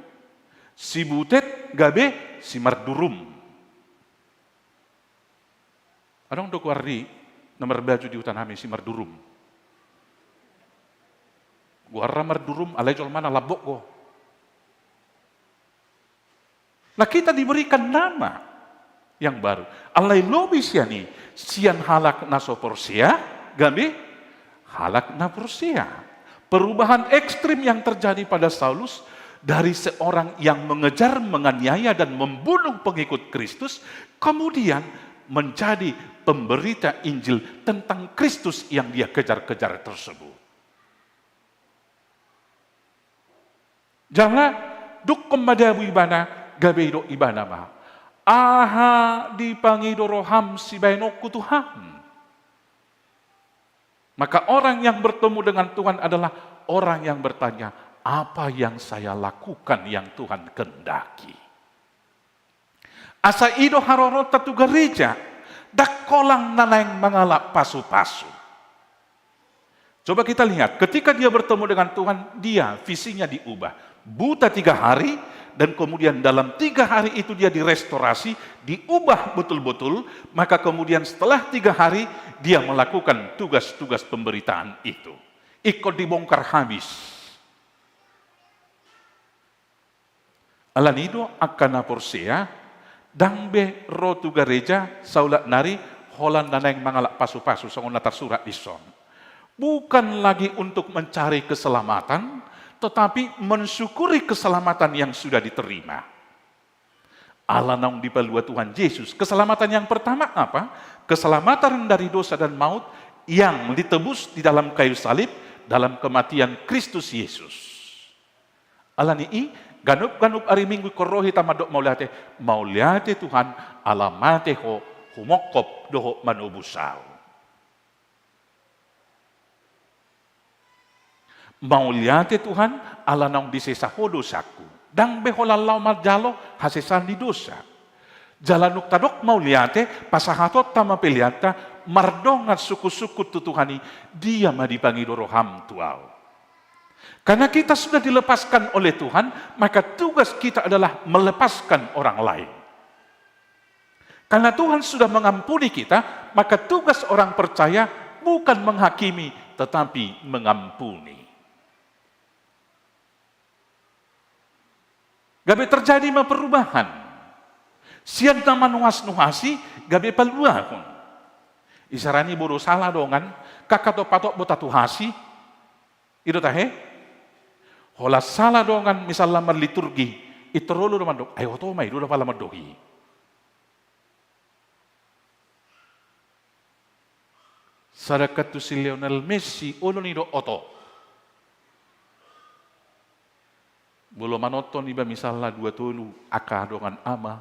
Si Butet gabe si Mardurum. Adong do goar i na marbaju di huta nami si Mardurum. Goarna Mardurum alai jolmana lambok do. Nah, kita diberikan nama yang baru. Alai lobi sian i, sian halak na so porsea gabe halak na porsea. Perubahan ekstrim yang terjadi pada Saulus dari seorang yang mengejar, menganiaya, dan membunuh pengikut Kristus, kemudian menjadi pemberita Injil tentang Kristus yang dia kejar-kejar tersebut. Jala, dung madabu ibana, gabe didok ibana ma, "Aha dipangido roham sibaenonku, Tuhan?" Maka orang yang bertemu dengan Tuhan adalah orang yang bertanya, "Apa yang saya lakukan yang Tuhan kehendaki?" Asa i do haroronta tu gareja, ndang holan na naeng mangalap pasupasu. Coba kita lihat, ketika dia bertemu dengan Tuhan, dia visinya diubah. Buta tiga hari, dan kemudian dalam tiga hari itu dia direstorasi, diubah betul-betul, maka kemudian setelah tiga hari, dia melakukan tugas-tugas pemberitaan itu. Ingkon dibongkar habis. Alani i do angka na porsea, ndang be ro tu gareja saulak nari holan na naeng mangalap pasupasu, songon na tarsurat dison. Bukan lagi untuk mencari keselamatan, tetapi mensyukuri keselamatan yang sudah diterima. Ala naung dipalua Tuhan Yesus. Keselamatan yang pertama apa? Keselamatan dari dosa dan maut yang ditebus di dalam kayu salib, dalam kematian Kristus Yesus. Alani i, ganup-ganup ari Minggu ingkon ro hita mandok mauliate, "Mauliate Tuhan, ala mate Ho, humongkop dohot manobus ahu." "Mauliate Tuhan, ala naung disesa Ho dosangku." Ndang be holan laho manjalo hasesaan ni dosa. Jala nung tadok mauliate, pasahatonta ma peleanta, mardongan sungkun-sungkun tu Tuhan i, "Dia ma dipangido roham tu ahu." Karena kita sudah dilepaskan oleh Tuhan, maka tugas kita adalah melepaskan orang lain. Karena Tuhan sudah mengampuni kita, maka tugas orang percaya bukan bukan menghakimi, tetapi mengampuni. Gabe terjadi ma perubahan. Sian na manuhasnuhasi, gabe paluahon. Isarani boru sala dongan, kaka to patok bota tuhasi, i do tahe? Holan sala dongan misalna marliturgi, i torolu do mandok, ai oto ma i do da pala mandok i. Sadangkan tu si Lionel Messi, olo ni do oto. Molo manonton iba misalna dua tolu angka dongan ama,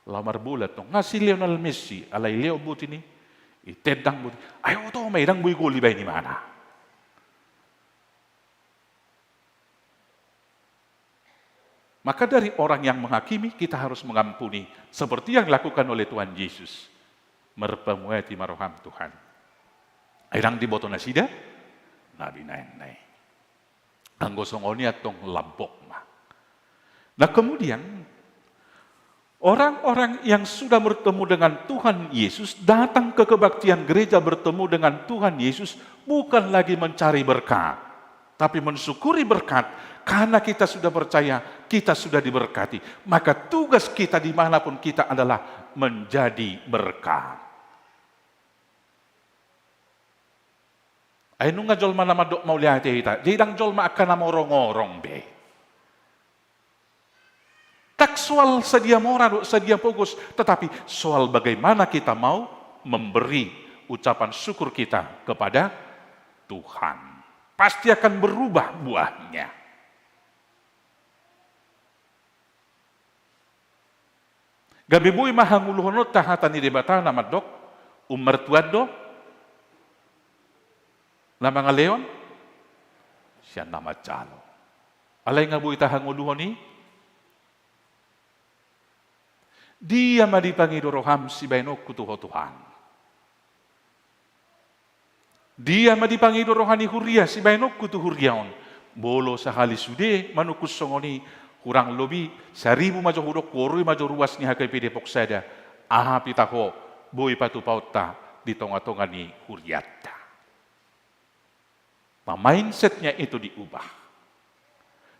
laho marbola tong. Nga si Lionel Messi, alai Leo boti ni, i tendang boti. Ai oto ma i, dang boi gol iba i, imana. Maka dari orang yang menghakimi, kita harus mengampuni. Seperti yang dilakukan oleh Tuhan Yesus. Marpamuati ma roham Tuhan. Ai dang diboto nasida na binahen na i. Anggo songon i antong lambok ma. Nah, kemudian orang-orang yang sudah bertemu dengan Tuhan Yesus datang ke kebaktian gereja, bertemu dengan Tuhan Yesus, bukan lagi mencari berkat, tapi mensyukuri berkat karena kita sudah percaya, kita sudah diberkati. Maka tugas kita dimanapun kita adalah menjadi berkat. Ai nunga jolma na mandok mauliate hita, jadi dang jolma angka na morongorong be. Tak soal sadia mora dohot sadia pogos, tetapi soal bagaimana kita mau memberi ucapan syukur kita kepada Tuhan. Pasti akan berubah buahnya. Gabe boi ma hangoluhononta hata ni Debata na mandok, ummartua do na mangalehon sian na manjalo. Alai nga boi tahangoluhon i? Dia ma dipangido roham sibahenonku tu ho Tuhan. Dia ma dipangido roha ni huria sibahenonku tu huria on. Molo sahali sude manungkun songon i, hurang lobi saribu ma jo hudok, huorui ma jo ruas ni H K B P Depok Sada. Aha pita ho boi patupaonta di tongatonga ni hurianta. Nah, mindsetnya itu diubah.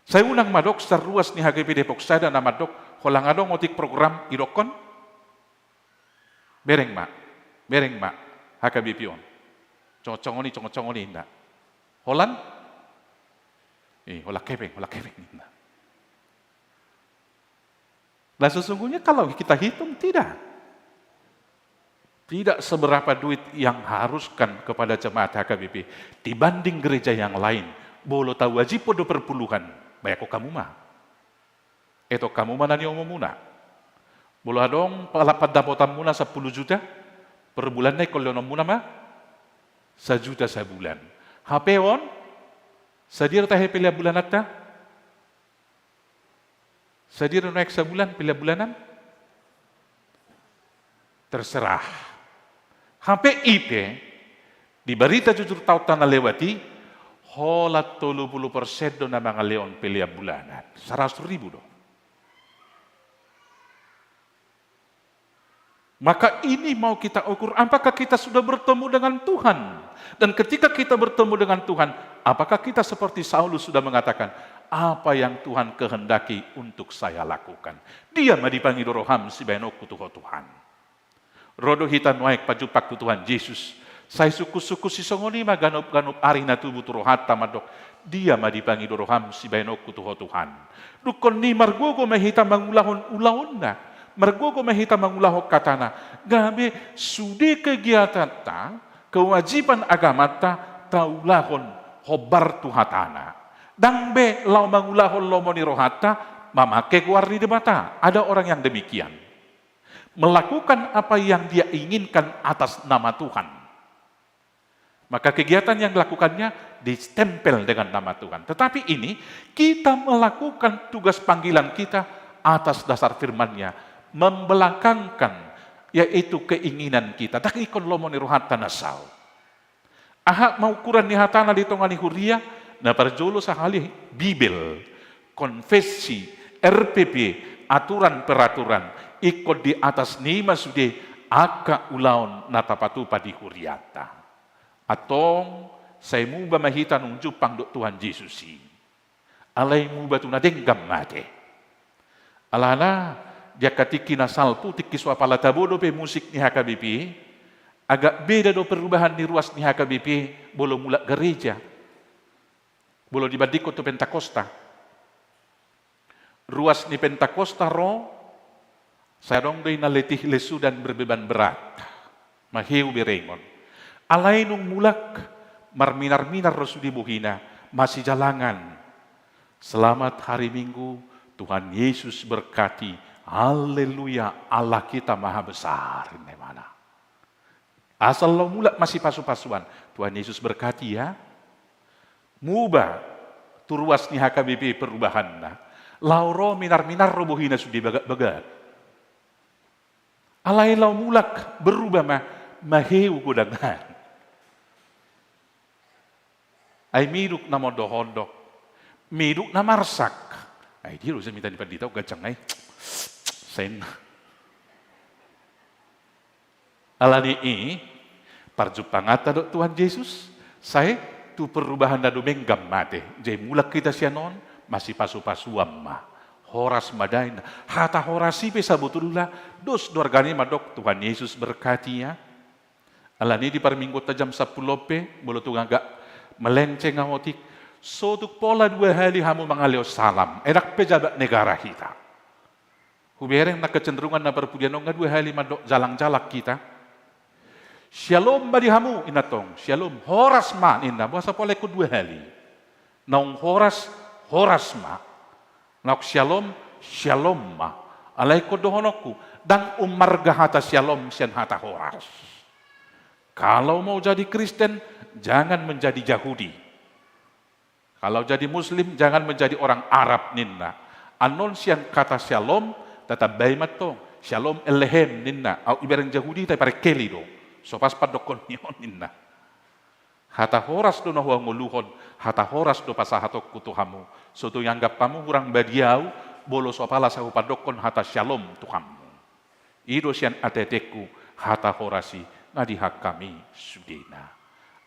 Sai unang mandok sian ruas ni H K B P Depok Sada na mandok, holan adong otik program idokkon. Bereng ma, bereng ma H K B P on. Congot songon i, congot songon i, inda. Holan? Eh, holan hepeng, holan hepeng, inda. Nah, sesungguhnya kalau kita hitung, tidak. Tidak seberapa duit yang haruskan kepada jemaat H K B P dibanding gereja yang lain. Molo tauajiphon do perpuluhan, bayangkon hamu ma. Etong hamu ma na niombumuna. Molo adong pala-, pandapotanmuna sampulu juta, per bulanna ingkon lehononmuna ma sajuta sabulan. Hape on, sadia do tahe pelean bulananta? Sadia do nuaeng sabulan pelean bulanan? Terserah. Hape i pe, di barita jujur taonta na lewat i, holan tolu pulu persen do na mangalehon pelean bulanan. Saratus ribu do. Maka ini mau kita ukur, apakah kita sudah bertemu dengan Tuhan? Dan ketika kita bertemu dengan Tuhan, apakah kita seperti Saulus sudah mengatakan, "Apa yang Tuhan kehendaki untuk saya lakukan?" Dia ma dipangido roham sibahenonku tu ho Tuhan. Ro do hita nuaeng pajumpang tu Tuhan Jesus. Sai sungkunsungkun sisongon i ma ganopganop ari na tubu tu rohanta mandok, "Dia ma dipangido roham sibahenonku tu ho Tuhan." Dungkon ni margogo ma hita mangulahon ulaonna, margogo ma hita mangulahon hatana, gabe sude kegiatanta, kewajiban agamanta taulahon hombar tu hatana. Ndang be laho mangulahon lomo ni rohanta mamake goar ni Debata. Ada orang yang demikian. Melakukan apa yang dia inginkan atas nama Tuhan. Maka kegiatan yang dilakukannya distempel dengan nama Tuhan. Tetapi ini, kita melakukan tugas panggilan kita atas dasar firman-Nya, membelakangkan, yaitu keinginan kita. Ndang ingkon lomo ni rohanta na saut. Aha ma ukuran ni hatana di tonga ni huria? Na parjolo sahali Bibel, konfesi, R P P, aturan peraturan, ingkon di atas ni i ma sude angka ulaon na tapatupa di hurianta. Antong, sai muba ma hita nunga jumpang dohot Tuhan Jesus i. Alai muba tu na denggan mate. Alana, di angka tingki na salpu, tingki so apala tabo dope musik ni H K B P, agak beda do perubahan ni ruas ni H K B P molo mulak gareja. Molo dibandingkon tu Pentakosta. Ruas ni Pentakosta ro, sai adong do i na letih lesu dan berbeban berat. Maheu berengon. Alai nunga mulak, marminar-minar ro sude bohina, masijalangan. Selamat hari Minggu, Tuhan Yesus berkati. Haleluya, Allah kita maha besar, ninna ibana. Asal laho mulak masipasu-pasuan. Tuhan Yesus berkati ya. Muba tu ruas ni H K B P perubahanna. Laho ro minar-minar ro bohina sude bagak-bagak. Alai laho mulak berubah ma, maheu godang an. Ai miduk na mondok-ondok, miduk na marsak. Ai dia do sai mita ni pandita, o ganjang ai. Sai ninna. Alani i, parjumpanganta dohot Tuhan Jesus, sai tu perubahan na dumenggan mate. Jadi mulak hita sian on, masipasu-pasuan ma. Horas ma da ninna. Hata horas i pe sabotulna, dos do argana i mandok Tuhan Yesus berkati ya. Alani di parmingguonta jam sampulu on pe, molo tung agak melenceng ahu otik, so tung pola dua hali hamu mangalehon salam, enak pejabat negara hita. Hubereng na kecenderungan na parpudian on nga dua hali mandok jalang-jalang hita. Syalom ma di hamu, ninna tong, syalom, horas ma, ninna, boasa pola ingkon dua hali. Naung horas, horas ma. Naung syalom, syalom ma. Alai ingkon dohononku, ndang ummarga hata syalom sian hata horas. Kalau mau jadi Kristen, jangan menjadi Yahudi. Kalau jadi Muslim, jangan menjadi orang Arab, ninna. Annon sian kata syalom, tatambai ma tong, syalom Aleichem, ninna. Au ibereng Yahudi, tai parengkeli do. So pas pandokkon ni on, ninna. Hata horas do na huangoluhon, hata horas do pasahatonku tu hamu. So tung ianggap hamu hurang badia ahu, molo so apala sai hupandokkon hata syalom tu hamu. I do sian ateatengku, hata horas i nga dihangkami sudena.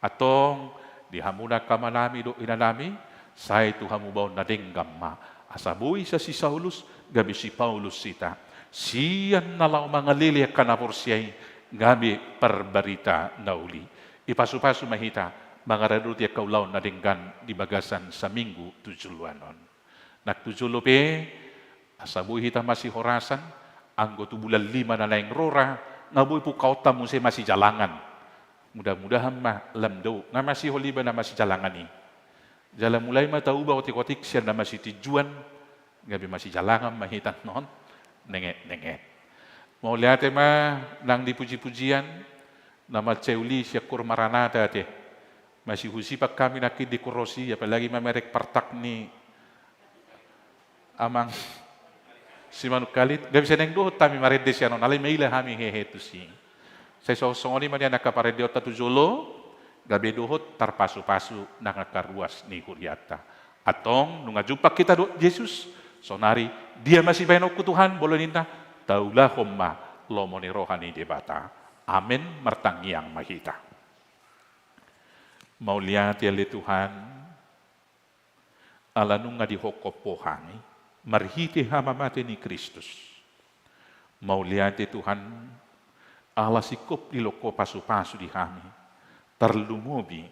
Antong, di hamu angka amanami dohot inanami, sai tu hamu baon na denggan ma. Asa boi sa si Saulus, gabe si Paulus hita. Sian na laho mangalele angka na porsea i, gabe parbarita na uli. Ipasu-pasu ma hita, mangaradoti angka ulaon na denggan di bagasan saminggu tu joloan on. Nang tu jolo pe, asa boi hita masihorasan, anggo tu bulan lima na naeng ro ra, nga boi pungkaonta muse masijalangan. Mudah-mudahan ma lam dao, nga masihol iba na masijalangan i. Jala mulai ma tauba otik-otik sian na masitinjuan, gabe masijalangan ma hita annon, nenget-nenget. Mauliate ma nang di puji-pujian, na mansai uli sian Koor Maranatha ate. Masihusipan hami nangkin di koor on i, apalagi mamereng partak ni Amang Simanungkalit, gabe sai naeng dohot hami marende sian on, alai maila hami hehe tusi. Sai so songon i ma nian angka parendeonta tu jolo, gabe dohot tarpasu-pasu nang angka ruas ni hurianta. Antong, nunga jumpang hita dohot Jesus, saonari, dia ma sibahenonku Tuhan, molo ninna, taulahon ma lomo ni roha ni Debata. Amen, martangiang ma hita. Mauliate ale Tuhan, ala nunga dihophop Ho hami, marhite hamamate ni Kristus. Mauliate Tuhan, ala singkop dilok Ho pasu-pasu di hami, tarlumobi,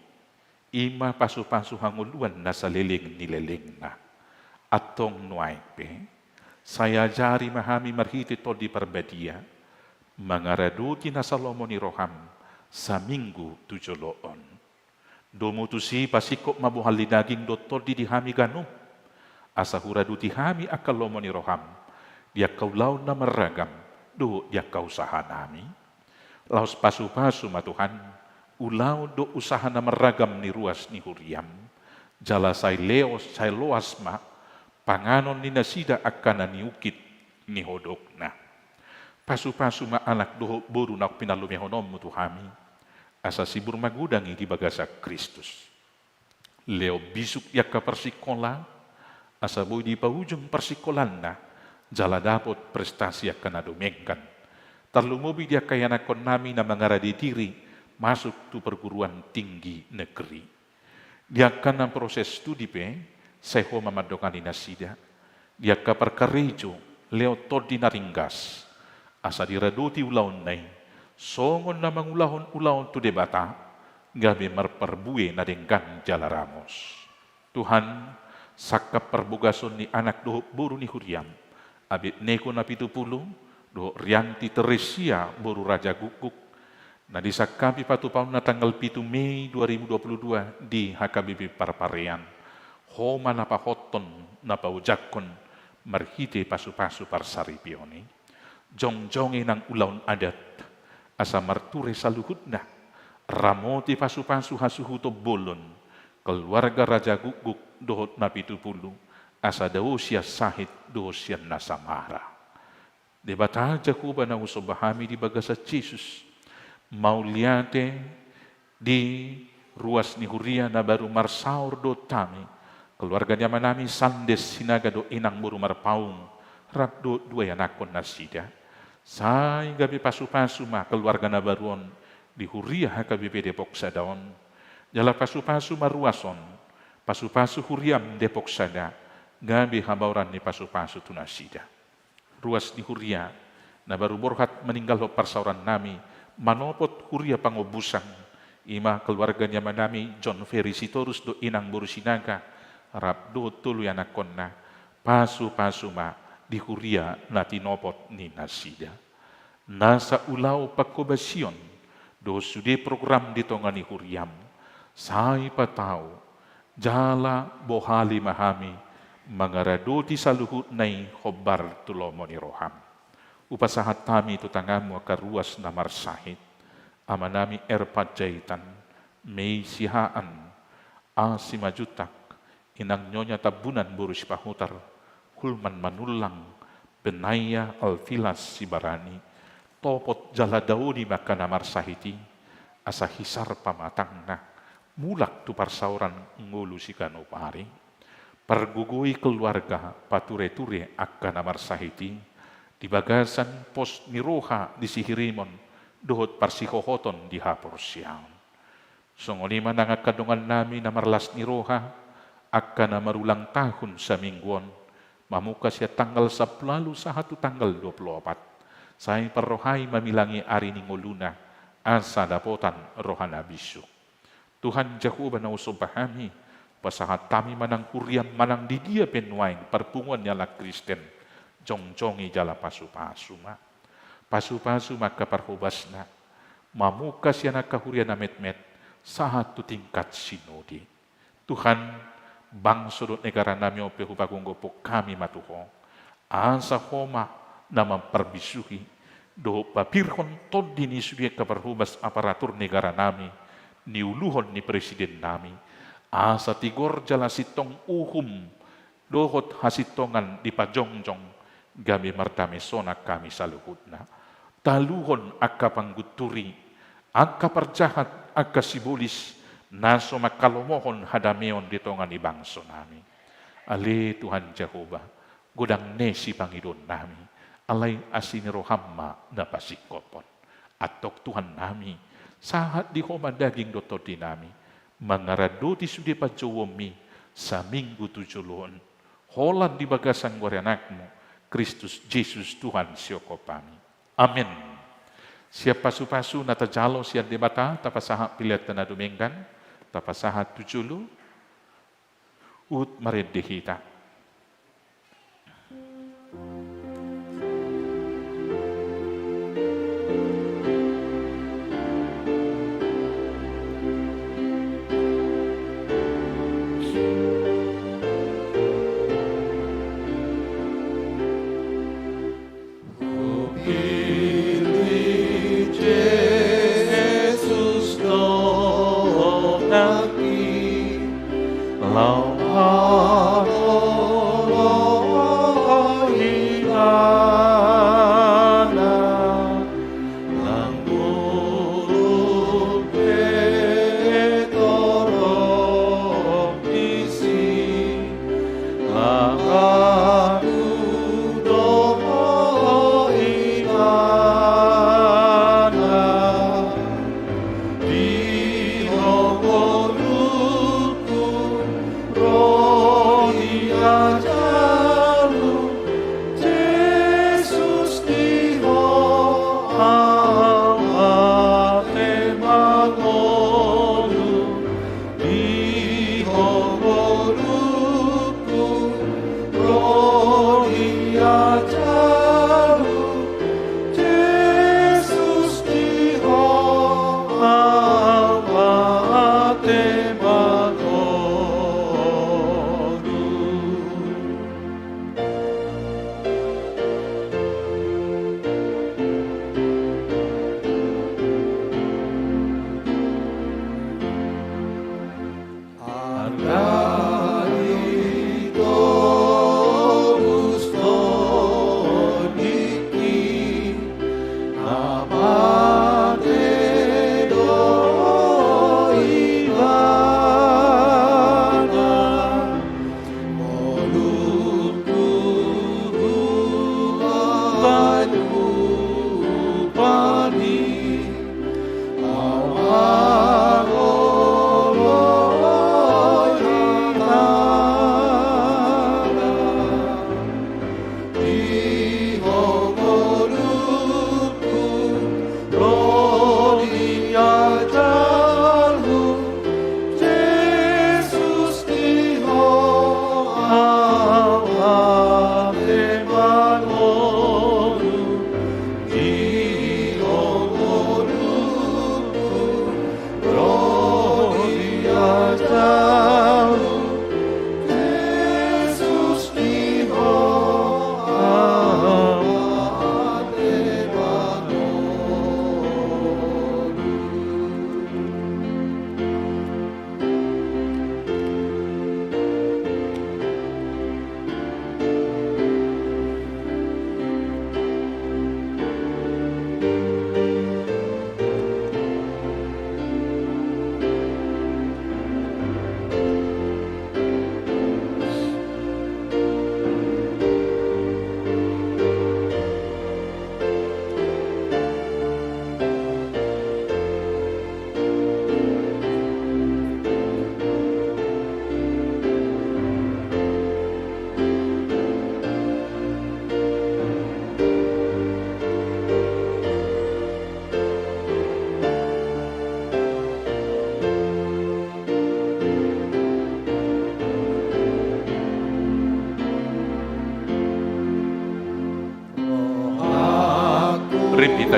i ma pasu-pasu hangoluan na saleleng ni lelengna. Antong nuaeng pe, sai ajari ma hami marhite Tondi Parbadia, mangaradoti na salomo ni roham, saminggu tu jolo on. Domu tusi pasingkop ma bohal ni daging dohot tondi di hami ganup. Asa huradoti hami angka lomo ni roham, di angka ulaon na marragam, dohot di angka usahanami. Laos pasu-pasu ma Tuhan, ulaon dohot usaha na marragam ni ruas ni huriam. Jala sai leos, sai loas ma, panganon ni nasida angka na niungkit ni hodokna. Pasu-pasu ma anak dohot boru naung pinalumehononmu tu hami. Asa sibur magodang i di bagasan Kristus. Lehon bisuk di angka parsingkola, asa boi dipaujung parsingkolanna, jala dapot prestasi angka na dumenggan. Tarlumobi di angka ianakkonnami na mangarade diri, masuk tu perguruan tinggi negeri. Di angka na proses studi pe, sai ho ma mandongani nasida. Di angka parkarejo, lehon tondi na ringgas. Asa diradoti ulaonna i, songon na mangulahon ulaon tu Debata, gabe marparbue na denggan jala ramos. Tuhan, sangkap parbogason ni anak dohot boru ni huriam, Abed Neko Napitupulu, dohot Rianti Teresia boru Raja Gukguk, na disangkapi patupaonna tanggal pitu Mei dua ribu dua puluh dua di H K B P Parparean, ho ma na pahothon, na paojakhon, marhite pasupasu parsaripeon i. Jongjongi nang ulaon adat, asa marture saluhutna, ramoti pasupasu hasuhuton bolon, keluarga Raja Gukguk dohot Napitupulu, asa dao sian sahit dohot sian na samara. Debata Jahowa na husomba hami di bagasan Jesus, mauliate di ruas ni huria na baru marsaor dohot hami, keluarga ni amanami Sandes Sinaga dohot inang boru Marpaung, rap dohot dua ianakhon nasida. Sai gabe pasupasu ma keluarga na baru on di huria H K B P Depok Sada on. Jala pasupasu ma ruas on, pasupasu huriam Depok Sada, gabe habaoran ni pasupasu tu nasida. Ruas ni huria na baru borhat maninggalhon parsaorannami, manopot huria pangombusan, i ma keluarga ni amanami John Ferry Sitorus dohot inang boru Sinaga, rap dohot tolu ianakhonna, pasupasu ma di huria na tinopot ni nasida. Nasa ulaon panghobasion dohot sude program di tonga ni huriam, sai patau, jala bohali ma hami mangaradoti saluhutna i hombar tu lomo ni roham. Hupasahat hami tu tanganmu angka ruas na marsahit, amanami R Panjaitan, Mei Sihaan, A Simanjuntak, inang Nyonya Tambunan boru Sipahutar, Hulman Manullang, Benaia Alfilas Sibarani, topot jala daoni ma angka na marsahit i, asa hisar pamatangna, mulak tu parsaoran ngolu siganup ari. Pargogoi keluarga, patureture angka na marsahit i, di bagasan pos ni roha di sihirimon, dohot parsihohoton di haporseaon. Songon i ma nang angka dongannami na marlas ni roha, angka na marulang tahun saminggu on, mamungka sian tanggal sampulu ualu sahat tu tanggal dua pulu opat. Sai parrohai mamilangi ari ni ngoluna, asa dapotan roha na bisuk. Tuhan Jahowa na husomba hami, pasahat hami manang huriam manang di dia pe nuaeng parpunguan ni halak Kristen, jongjongi jala pasupasu ma. Pasupasu ma angka parhobasna, mamungka sian angka huria na metmet, sahat tu tingkat sinode. Tuhan, bangso dohot negaranami on pe hupagomgophon hami ma tu Ho. Asa Ho ma na mamparbisuhi, dohot papirhon tondi ni sude angka parhobas aparatur negaranami, niuluhon ni presidennami, asa tigor jala sintong uhum, dohot hasintongan dipajongjong, gabe mardame sonang hami saluhutna. Taluhon angka panggunturi, angka parjahat, angka sibolis, na so mangkalomohon hadameon di tonga ni bangsonami. Ale Tuhan Jahowa, godang ne sipangidoonnami, alai asi ni roham ma na pasingkophon. Antong Tuhannami, sahat di Ho ma daging dohot tondinami, mangaradoti sude panjouonmi, saminggu tu jolo on, holan di bagasan goar ni Anakmu, Kristus Jesus Tuhan sihophopnami. Amen. Sian pasupasu na tajalo sian Debata, tapasahat pelean na dumenggan, tapasahat tu jolo, huhut marende hita.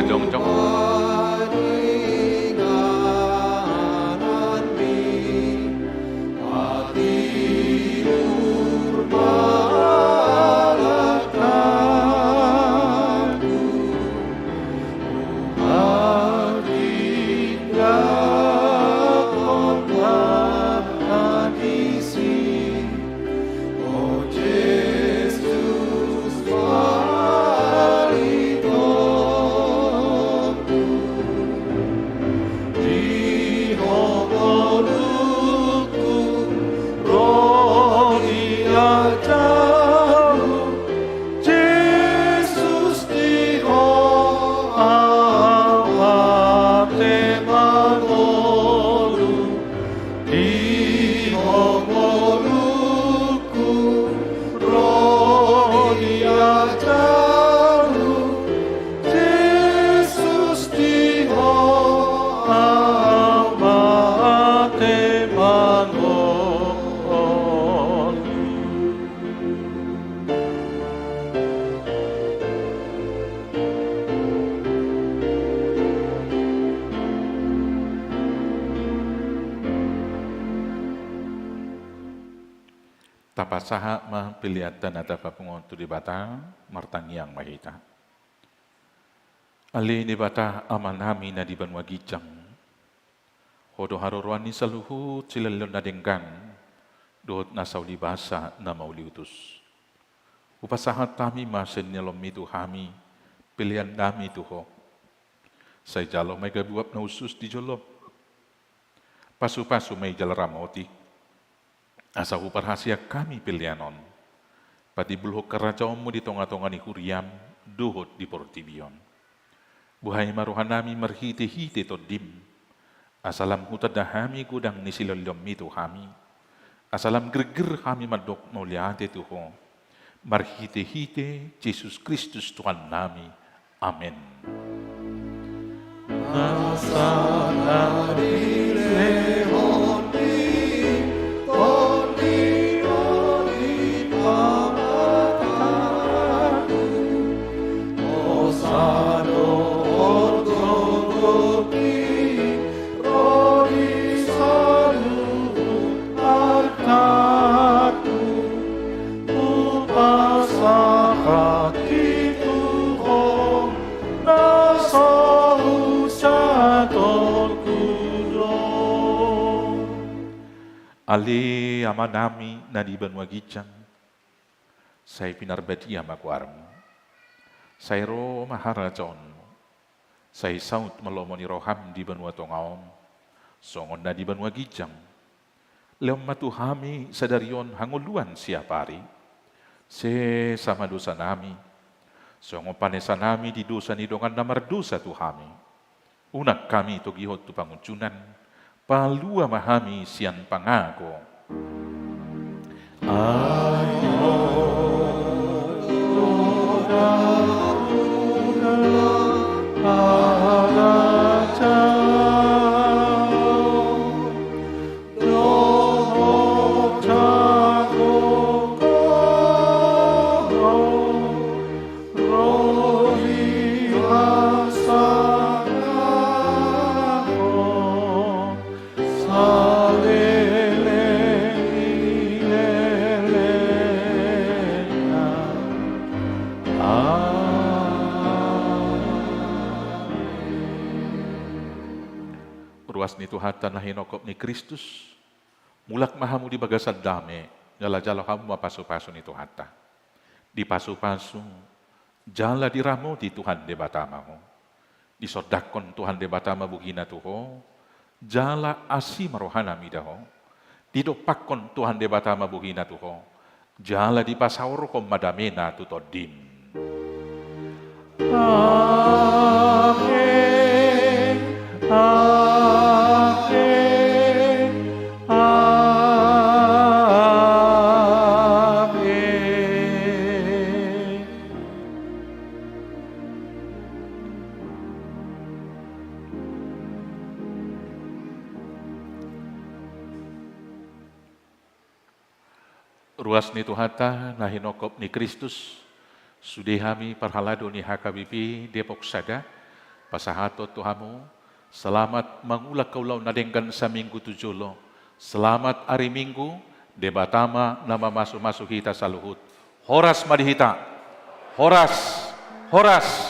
Jongjong. Tapasahat ma peleanta na tapapungu tu Debata, martangiang ma hita. Ale Debata Amanami na di banua ginjang, Ho do haroroan ni saluhut silehon na denggan dohot na saulibasa na mauliutus. Hupasahat hami ma sian ni ulaonmi tu hami, peleannami tu Ho. Sai jalo ma i gabe uap na hushus di jolom. Pasupasu ma i jala ramoti, asa huparhaseang hami pelean on patimbulhon harajaonmu di tongatonga ni huriam dohot di portibi on. Buhai ma rohanami marhitehite Tondim, asa lam hutanda hami godang ni silehonlehonmi tu hami, asa lam girgir hami mandok mauliate tu Ho, marhitehite Jesus Kristus Tuhannami. Amen. Nasa na dilehon ni Tondi on di pamataku, hosa dohot gogo i ro di saluhut artangku. Hupasahat i tu Ho na so hujalo do. Ale Amanami na di banua ginjang, sai pinarbadia ma goarmu. Sai ro ma harajaonmu. Sai saut ma lomo ni roham di banua tonga on, songon na di banua ginjang. Lehon ma tu hami sadari on hangoluan siapari. Sesa ma dosanami, songon panesanami di dosa ni dongan na mardosa tu hami. Unang hami togihon tu pangunjunan, palua ma hami sian pangago. Ai Ho do dalan, harajaon dohot hagogoon ro di hasangapon saleleng ni lelengna. Amen. Ruas ni Tuhanta na hinongkop ni Kristus, mulak ma hamu di bagasan dame, jala jalo hamu ma pasupasu ni Tuhanta. Dipasupasu jala diramoti Tuhan Debata ma ho. Disondangkon Tuhan Debata ma bohina tu ho, jala asi ma rohana mida ho. Didompakkon Tuhan Debata ma bohina tu ho, jala dipasaorhon ma damena tu tondim. Amen. Amen. Amen. Ruas ni Tuhanta na hinongkop ni Kristus, sude hami parhalado ni H K B P Depok Sada, Pasahaton tu hamu, selamat mangulak ulaon na denggan saminggu tu jolo. Selamat ari Minggu, Debata ma na mamasumasu hita saluhut. Horas ma di hita. Horas, horas,